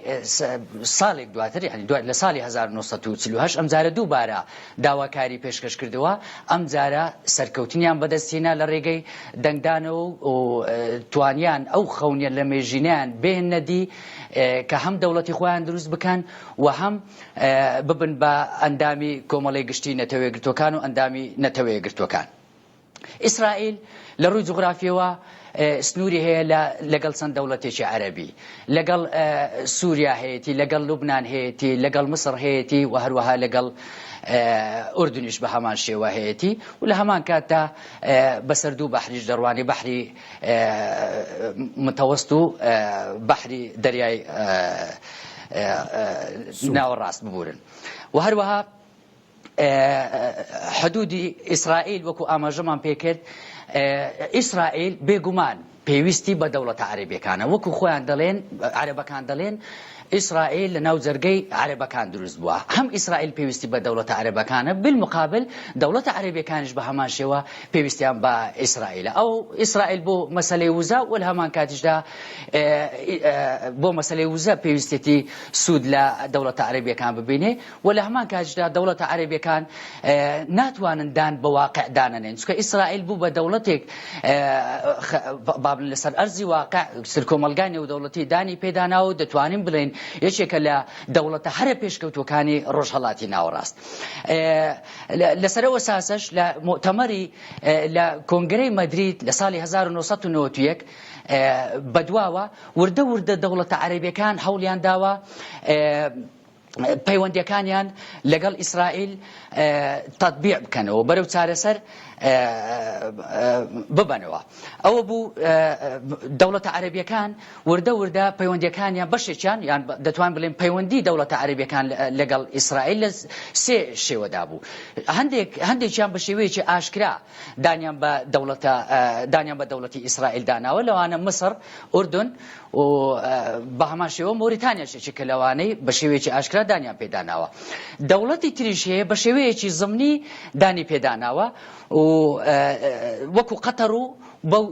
Speaker 3: ساڵێک دواتر یعنی دوای لە ساڵی 1948 ئەم جارە دووبارە داواکاری پێشکەش کردەوە ئەم جارە سەرکەوتنیان بەدەستهێنا لە ڕێگەی دەنگدانەوە و توانیان ئەو خەونیە لە مێژینیان بێنە دی کە هەم دەوڵەتی خۆیان دروست بکەن و هەم ببن بە ئەندامی کۆمەڵەی گشتی نەتەوەیەکگرتووەکان و ئەندامی نەتەوەیەکگرتووەکان. ئیسرائیل لە ڕووی جوغرافیەوە سنووری هەیە لە لەگەڵ چەند دەوڵەتێکی عەرەبی لەگەڵ سووریا هەیەی لەگەڵ لوبناان هەیەی لەگەڵ مسڕ هەیەی و هەروەها لەگەڵ ئوردنیش بە هەمان شێوە هەیەی و لە هەمان کاتدا بەسەر دوو بەحریش دەڕوانی بەحری متەوەست و بەحری دەریای ناوەڕاست ببورن و هەروەها حدودی ئیسرائیل وەکو ئاماژەمان پێکرد ئیسرائیل بێگومان پێویستی بە دەوڵەتە عەرەبیەکانە وەکو خۆیان دەڵێن عەرەبەکان دەڵێن ئیسرائیل لە ناو جەرگەی عەرەبەکان دروست بووە هەم ئیسرائیل پێویستی بە دەوڵەتە عەرەبەکانە بالمقابل دەوڵەتە عەرەبیەکانیش بە هەمان شێوە پێویستیان بە ئیسرائیلە ئەو ئیسرائیل بۆ مەسەلەی وزە و لە هەمان کاتیشدا بۆ مەسەلەی وزە پێویستێتی سوود لە دەوڵەتە عەرەبیەکان ببینێ و لە هەمان کاتیشدا دەوڵەتە عەرەبیەکان ناتوانن دان بە واقع دانەنێن چونکە ئیسرائیل بوو بە دەوڵەتێک با بڵێن لەسەر ئەرزی واقع سەر کۆمەڵگای نێودەوڵەتی دانی پێداناوە و دەتوانین بڵێن یەکێکە لە دەوڵەتە هەرە پێشکەوتووەکانی ڕۆژهەڵاتی ناوەڕاست لەسەر ئەو ئەساسەش لە موئتەمەری لە کۆنگرەی مەدرید لە ساڵی 1991 بەدواوە وردە وردە دەوڵەتە عەرەبیەکان هەوڵیان داوە پەیوەندیەکانیان لەگەڵ ئیسرائیل تەتبیع بکەنەوە بەرەو چارەسەر ببەنەوە ئەوە بوو دەوڵەتە عەرەبیەکان وردە وردە پەیوەندیەکانیان بەشێکیان یان دەتوان بڵێن پەیوەندی دەوڵەتە عەرەبیەکان لەگەڵ ئیسرائیل لە سێ شێوەدا بوو هەندێک هەندێکیان بە شێوەیەکی ئاشکرا دانیان بە دەوڵەتە دانیان بە دەوڵەتی ئیسرائیل داناوە لەوانە مسڕ ئوردن و بە هەمان شێوە مۆریتانیاش یەکێکە لەوانەی بە شێوەیەکی ئاشکرا دانیان پێداناوە. دەوڵەتی تریش هەیە بە شێوەیەکی زمنی دانی پێداناوە و وەکو قەتەر و بەو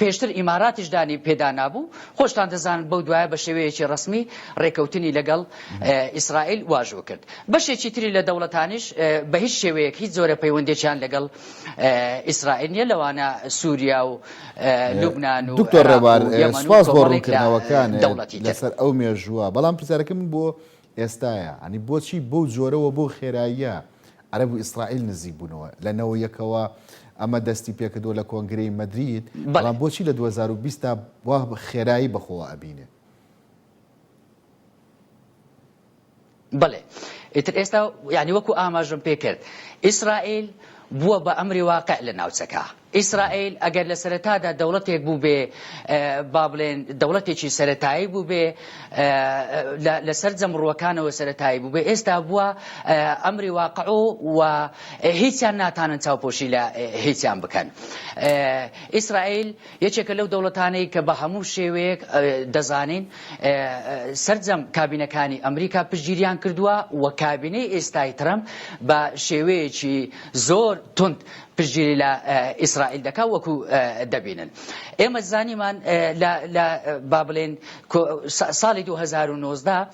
Speaker 3: پێشتر ئیماراتیش دانی پێدانابوو خۆشتان دەزانن بەو دوایە بە شێوەیەکی ڕەسمی ڕێکەوتنی لەگەڵ ئیسرائیل واژۆ کرد. بەشێکی تری لە دەوڵەتانیش بە هیچ شێوەیەک هیچ جۆرە پەیوەندێکیان لەگەڵ ئیسرائیل نییە لەوانە سووریا و لوبنان و
Speaker 1: دکتۆر
Speaker 3: عێراق
Speaker 1: ڕێبوار
Speaker 3: و یەمەن و
Speaker 1: سوپاس بۆ
Speaker 3: کۆمەڵێک لە
Speaker 1: ڕوونکردنەوەکانت
Speaker 3: دەوڵەتی تر.
Speaker 1: لەسەر ئەو مێژووە، بەڵام پرسیارەکەی من بۆ ئێستایە، یانی بۆچی بەو جۆرەوە بەو خێراییە عەرەب و ئیسرائیل نزیک بوونەوە؟ لە 91ەوە ئەمە دەستی پێکردووە لە کۆنگرەی مەدرید،
Speaker 3: بەڵێ.
Speaker 1: بەڵام بۆچی لە 2020 دا وا خێرایی بەخۆوە ئەبینێ؟
Speaker 3: بەڵێ ئیتر ئێستا یانی وەکو ئاماژەم پێ کرد ئیسرائیل بووە بە ئەمری واقع لە ناوچەکە ئیسرائیل ئەگەر لە سەرەتادا دەوڵەتێک بوو بێ با بڵێن دەوڵەتێکی سەتایی بوو بێ لە سەرجەم ڕووەکانەوە سەتایی بوو بێ ئێستا بووە ئەمری واقع و هیچیان ناتانن چاوپۆشی لە هیچیان بکەن ئیسرائیل یەکێکە لەو دەوڵەتانەی کە بە هەموو شێوەیەک دەزانین سەرجەم کابینەکانی ئەمریکا پشتگیریان کردووە و کابینەی ئێستای ترەمپ بە شێوەیەکی زۆر توند پشتگیری لە ئیسرائیل دەکات وەکو دەبینن. ئێمە زانیمان لە با بڵێن ساڵی 2019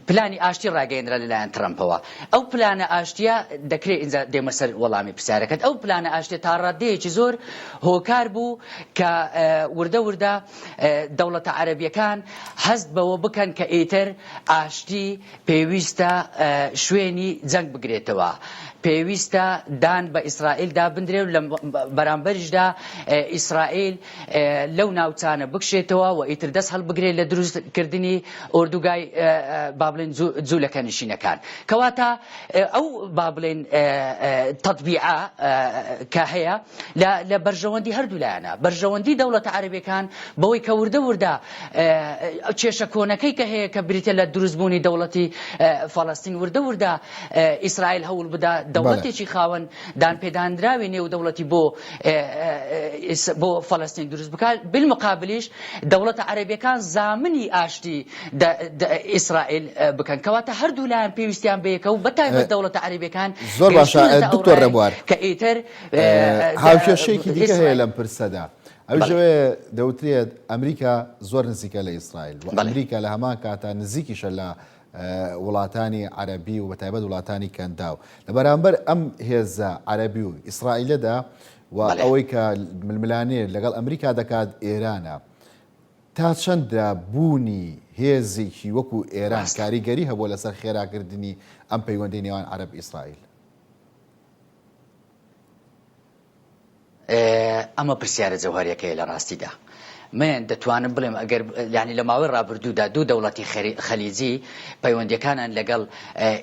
Speaker 3: پلانی ئاشتی ڕاگەیەنرا لەلایەن ترەمپەوە. ئەو پلانە ئاشتییە دەکرێ ئینجا دێمە سەر وەڵامی پرسیارەکەت، ئەو پلانە ئاشتییە تا ڕاددەیەکی زۆر هۆکار بوو کە وردە وردە دەوڵەتە عەرەبییەکان هەست بەوە بکەن کە ئیتر ئاشتی پێویستە شوێنی جەنگ بگرێتەوە، پێویستە دان بە ئیسرائیلدا بندرێ و لە بەرامبەریشدا ئیسرائیل لەو ناوچانە بکشێتەوە و ئیتر دەست هەڵبگرێت لە دروست کردنی ئۆردوگای با بڵێن جوولەکە نشینەکان. کەواتە ئەو با بڵێن تەتبیعە کە هەیە لە بەرژەوەندی هەردوو لایەنە، بەرژەوەندی دەوڵەتە عەرەبیەکان بەوەی کە وردە وردە کێشە کۆنەکەی کە هەیە کە بریتە لە دروستبوونی دەوڵەتی فەڵەستین وردە وردە ئیسرائیل هەوڵ بدا دەوڵەتێکی خاوەن دانپێدانراوی نێودەوڵەتی بۆ بۆ فەلەستین دروست بکات بالمقابلیش دەوڵەتە عەرەبیەکان زامنی ئاشتی ئیسرائیل بکەن کەواتە هەردوو لایەن پێویستیان بەیەکە و بەتایبەت دەوڵەتە عەرەبیەکان
Speaker 1: زۆر باشە دکتۆر ڕێبوار
Speaker 3: کە ئیتر
Speaker 1: هاوکێشەیەکی دیکە هەیە لەم پرسەدا ئەویش ئەوەیە دەوترێت ئەمریکا زۆر نزیکە لە ئیسرائیل و ئەمریکا لە هەمان کاتا نزیکیشە لە وڵاتانی عەرەبی و بەتایبەت وڵاتانی کەنداو لە بەرامبەر ئەم هێزە عەرەبی و ئیسرائیلەدا و ئەوەی کە ململانێ لەگەڵ ئەمریکا دەکات ئێرانە تا چەندە بوونی هێزێکی وەکو ئێران کاریگەری هەبووە لەسەر خێراکردنی ئەم پەیوەندی نێوان عەرەب ئیسرائیل؟
Speaker 3: ئەمە پرسیارە جەوهەریەکەیە لە ڕاستیدا. من دەتوانم بڵێم ئەگەر یانی لە ماوەی ڕابردوودا دوو دەوڵەتی خەلیجی پەیوەندیەکانیان لەگەڵ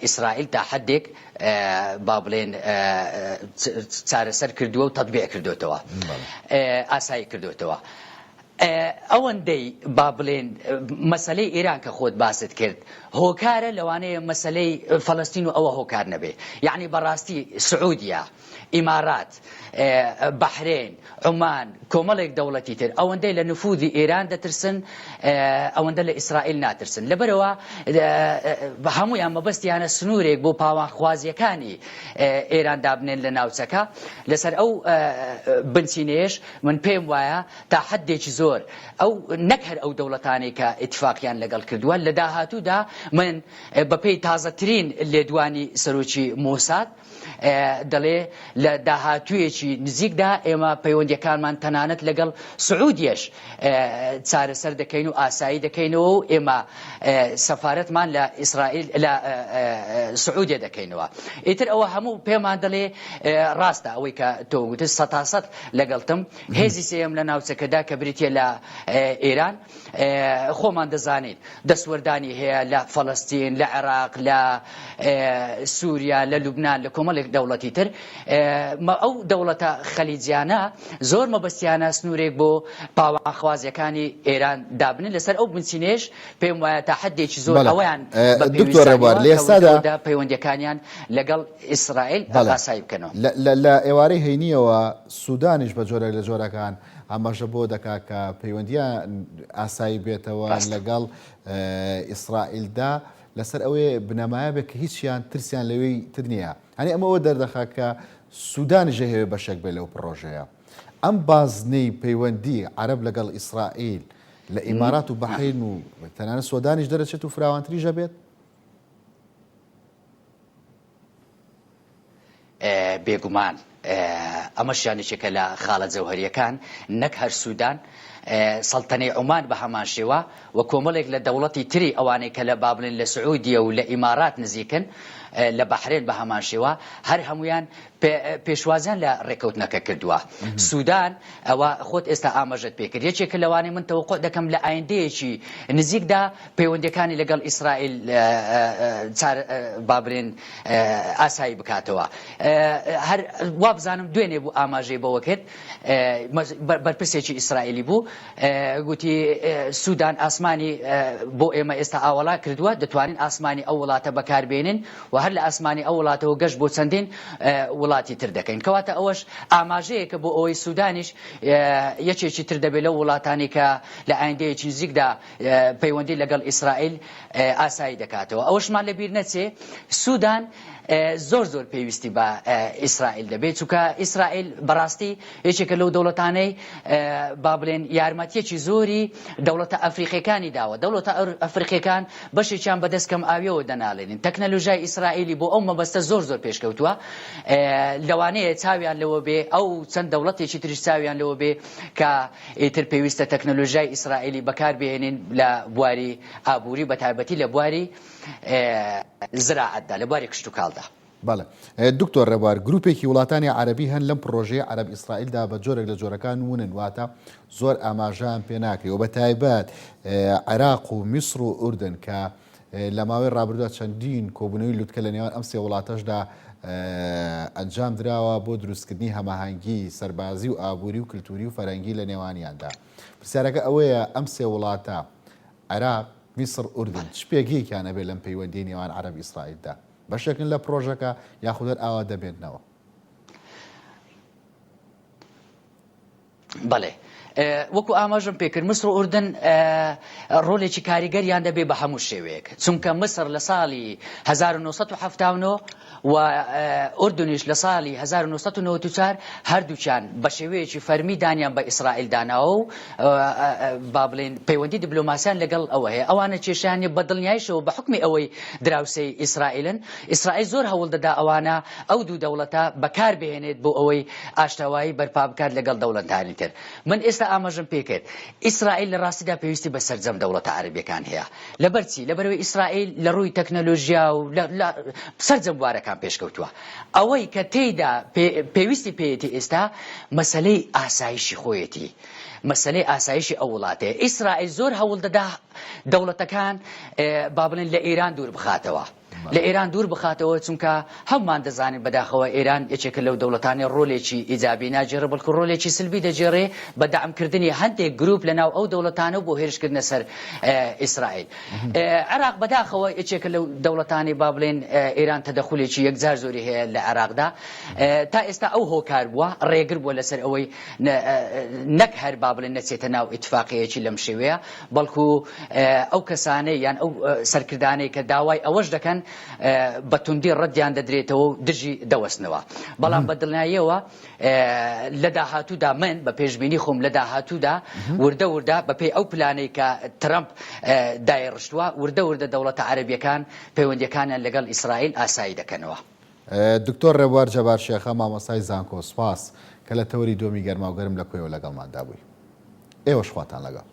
Speaker 3: ئیسرائیل تا حدێک با بڵێن چارەسەر کردووە و تەتبیع کردوێتەوە ئاسایی کردوێتەوە. ئەوەندەی با بڵێن مەسەلەی ئێران کە خۆت باست کرد هۆکارە لەوانەیە مەسەلەی فەلەستین و ئەوە هۆکار نەبێ یعنی بەڕاستی سعودیە ئیمارات، بەحرەین، عومان، کۆمەڵێک دەوڵەتی تر ئەوەندەی لە نفوذی ئێران دەترسن ئەوەندە لە ئیسرائیل ناترسن لەبەرئەوە هەموویان مەبەستیانە سنوورێک بۆ پاوانخوازیەکانی ئێران دابنێن لە ناوچەکە لەسەر ئەو بنچینەیەش من پێم وایە تا حدێکی زۆر ئەو نەک هەر ئەو دەوڵەتانەی کە ئیتفاقیان لەگەڵ کردووە لە داهاتوودا من بەپێی تازەترین لێدوانی سەرۆکی مۆساد دەڵێ لە داهاتوویەکی نزیکدا ئێمە پەیوەندیەکانمان تەنانەت لەگەڵ سعودیەش چارەسەر دەکەین و ئاسایی دەکەینەوە و ئێمە سەفارەتمان لە ئیسرائیل لە سعودیە دەکەینەوە ئیتر ئەوە هەموو پێمان دەڵێ ڕاستە ئەوەی کە تۆ وتت سەتاسەد لەگەڵتم هێزی سێیەم لە ناوچەکەدا کە بریتە لە ئێران خۆمان دەزانین دەستوەردانی هەیە لە فەلەستین، لە عێراق، لە سووریا، لە لوبنان، لە کۆمەڵێک دەوڵەتی تر. ئەو دەوڵەتە خەلیجیانە زۆر مەبەستیانە سنوورێک بۆ پاوانخوازیەکانی ئێران دابنێن، لەسەر ئەو بنچینەیەش پێم وایە تا حەدێکی زۆر ئەوەیان بە پێویست زانیوە کە وردە وردە پەیوەندیەکانیان لەگەڵ ئیسرائیل ئاسایی بکەنەوە.
Speaker 1: لە ئێوارەی هەینییەوە سودانیش بە جۆرێک لە جۆرەکان ئاماژە بۆ دەکات کە پەیوەندییان ئاسایی بێتەوە لەگەڵ ئیسرائیلدا لەسەر ئەوەیە بنەمایە بێت کە هیچیان ترسیان لەوەی تر نییە. هەنی ئەمە ئەوە دەردەخات کە سودانیش دەیهەوێت بەشێک بێت لەو پڕۆژەیە. ئەم بازنەی پەیوەندی عەرەب لەگەڵ ئیسرائیل لە ئیمارات و بەحرەین و تەنانەت سۆدانیش دەرەچێت و فراوانتریش ئەبێت؟
Speaker 3: بێگومان ئەمەشیان یەکێکە لە خاڵە جەوهەرییەکان، نەک هەر سودان، سەڵتەنەی عومان بە هەمان شێوە و کۆمەڵێک لە دەوڵەتی تری ئەوانەی کە لە با بڵێن لە سعودیە و لە ئیمارات نزیکن، لە بەحرێن بە هەمان شێوە، هەر هەموویان پێشوازیان لە ڕێککەوتنەکە کردووە. سودان، ئەوە خۆت ئێستا ئاماژەت پێ کرد، یەکێکە لەوانەی من تەوەقوع دەکەم لە ئایندەیەکی نزیکدا پەیوەندییەکانی لەگەڵ ئیسرائیل با بڵێن ئاسایی بکاتەوە. هەر وابزانم دوێنێ بوو ئاماژەی بەوە کرد، بەرپرسێکی ئیسرائیلی بوو، گوتی سودان ئاسمانی بۆ ئێمە ئێستا ئاوەڵا کردووە، دەتوانین ئاسمانی ئەو وڵاتە بەکاربێنین و هەر لە ئاسمانی ئەو وڵاتەوە گەشت بۆ چەندین وڵات. وڵاتی تر دەکەین. کەواتە ئەوەش ئاماژەیەکە بۆ ئەوەی سودانیش یەکێکی تر دەبێت لەو وڵاتانەی کە لە ئایندەیەکی نزیکدا پەیوەندی لەگەڵ ئیسرائیل ئاسایی دەکاتەوە. ئەوەشمان لەبیر نەچێ سودان زۆر زۆر پێویستی بە ئیسرائیل دەبێت، چونکە ئیسرائیل بەڕاستی یەکێکە لەو دەوڵەتانەی با بڵێن یارمەتیەکی زۆری دەوڵەتە ئەفریقیەکانی داوە. دەوڵەتە ئەفریقیەکان بەشێکیان بەدەست کەم ئاویەوە دەناڵێنن. تەکنەلۆژیای ئیسرائیلی بۆ ئەو مەبەستە زۆر زۆر پێشکەوتووە. لەوانەیە چاویان لەوە بێ ئەو چەند دەوڵەتێکی تریش چاویان لەوە بێ کە ئیتر پێویستە تەکنەلۆژیای ئیسرائیلی بەکار بهێنین لە بواری ئابووری بەتایبەتی لە بواری زراعەتدا، لە بواری کشتوکاڵدا.
Speaker 1: بەڵێ دکتۆر ڕێبوار، گروپێکی وڵاتانی عەرەبی هەن لەم پڕۆژەی عەرەب ئیسرائیلدا بە جۆرێک لە جۆرەکان ونن، واتە زۆر ئاماژەیان پێ ناکرێ و بە تایبەت عێراق و میسر و ئوردن کە لە ماوەی ڕابردوودا چەندین کۆبوونەوەی لوتکە لە نێوان ئەم سێ وڵاتەشدا ئەنجام دراوە بۆ دروستکردنی هەماهەنگی سەربازی و ئابووری و کلتوری و فەرهەنگی لە نێوانیاندا. پرسیارەکە ئەوەیە ئەم سێ وڵاتە، عێراق، میسر، ئوردن، چ پێگەیەکیان ئەبێ لەم پەیوەندیەی نێوان عەرەب ئیسرائیلدا؟ بەشێکن لە پڕۆژەکە یاخود هەر ئاوا دەمێننەوە؟
Speaker 3: بەڵێ وەکو ئاماژەم پێکرد میسر و ئوردن ڕۆلێکی کاریگەریان دەبێ بە هەموو شێوەیەک چونکە میسر لە ساڵی 1979 و ئوردنیش لە ساڵی 1994 هەردووکیان بە شێوەیەکی فەرمی دانیان بە ئیسرائیل داناوە و با بڵێین پەیوەندی دیبلۆماسیان لەگەڵ ئەوە هەیە ئەوانە کێشەیان نیە بە دڵنیایشەوە بە حوکمی ئەوەی دراوسێی ئیسرائیلن ئیسرائیل زۆر هەوڵ دەدا ئەوانە ئەو دوو دەوڵەتە بەکار بهێنێت بۆ ئەوەی ئاشتەوایی بەرپا بکات لەگەڵ دەوڵەتانی تر من ئێستا ئاماژەم پێکرد ئیسرائیل لە ڕاستیدا پێویستی بە سەرجەم دەوڵەتە عەرەبیەکان هەیە لەبەر چی لەبەرەوەی ئیسرائیل لە ڕووی تەکنەلۆژیا و لە سەرجەم بوارەکان پێشکەوتووە ئەوەی کە تێیدا پێویستی پێیەتی ئێستا مەسەلەی ئاسایشی خۆیەتی، مەسەلەی ئاسایشی ئەو وڵاتەیە. ئیسرائیل زۆر هەوڵ دەدا دەوڵەتەکان با بڵێن لە ئێران دوور بخاتەوە. لە ئێران دوور بخاتەوە چونکە هەمومان دەزانین بەداخەوە ئێران یەکێکە لەو دەوڵەتانەی ڕۆلێکی ئیجابی ناگێڕێ بەڵکو ڕۆلێکی سلبی دەگێڕێ بە دەعمکردنی هەندێک گروپ لەناو ئەو دەوڵەتانە و بۆ هێرشکردنە سەر ئیسرائیل. عێراق بەداخەوە یەکێکە لەو دەوڵەتانەی با بڵێن ئێران تەدەخولێکی یەکجار زۆری هەیە لە عێراقدا تا ئێستا ئەو هۆکار بووە ڕێگر بووە لەسەر ئەوەی نەک هەر با بڵێن نەچێتە ناو ئیتفاقیەکی لەم شێوەیە بەڵکو ئەو کەسانەی یان ئەو سەرکردانەی کە داوای ئەوەش دەکەن بە توندی ڕەتیان دەدرێتەوە و دژی دەوەستنەوە بەڵام بە دڵنیاییەوە لە داهاتوودا من بە پێشبینی خۆم لە داهاتوودا وردە وردە بەپێی ئەو پلانەی کە ترەمپ دایڕشتووە وردە وردە دەوڵەتە عەرەبیەکان پەیوەندیەکانیان لەگەڵ ئیسرائیل ئاسایی دەکەنەوە.
Speaker 1: دکتۆر ڕێبوار جەبار شێخە مامۆستای زانکۆ سوپاس کە لە تەوەری دووەمی گەرماوگەرم لە کۆیەوە لەگەڵماندا بووی. ئێوەش خواتان لەگەڵ.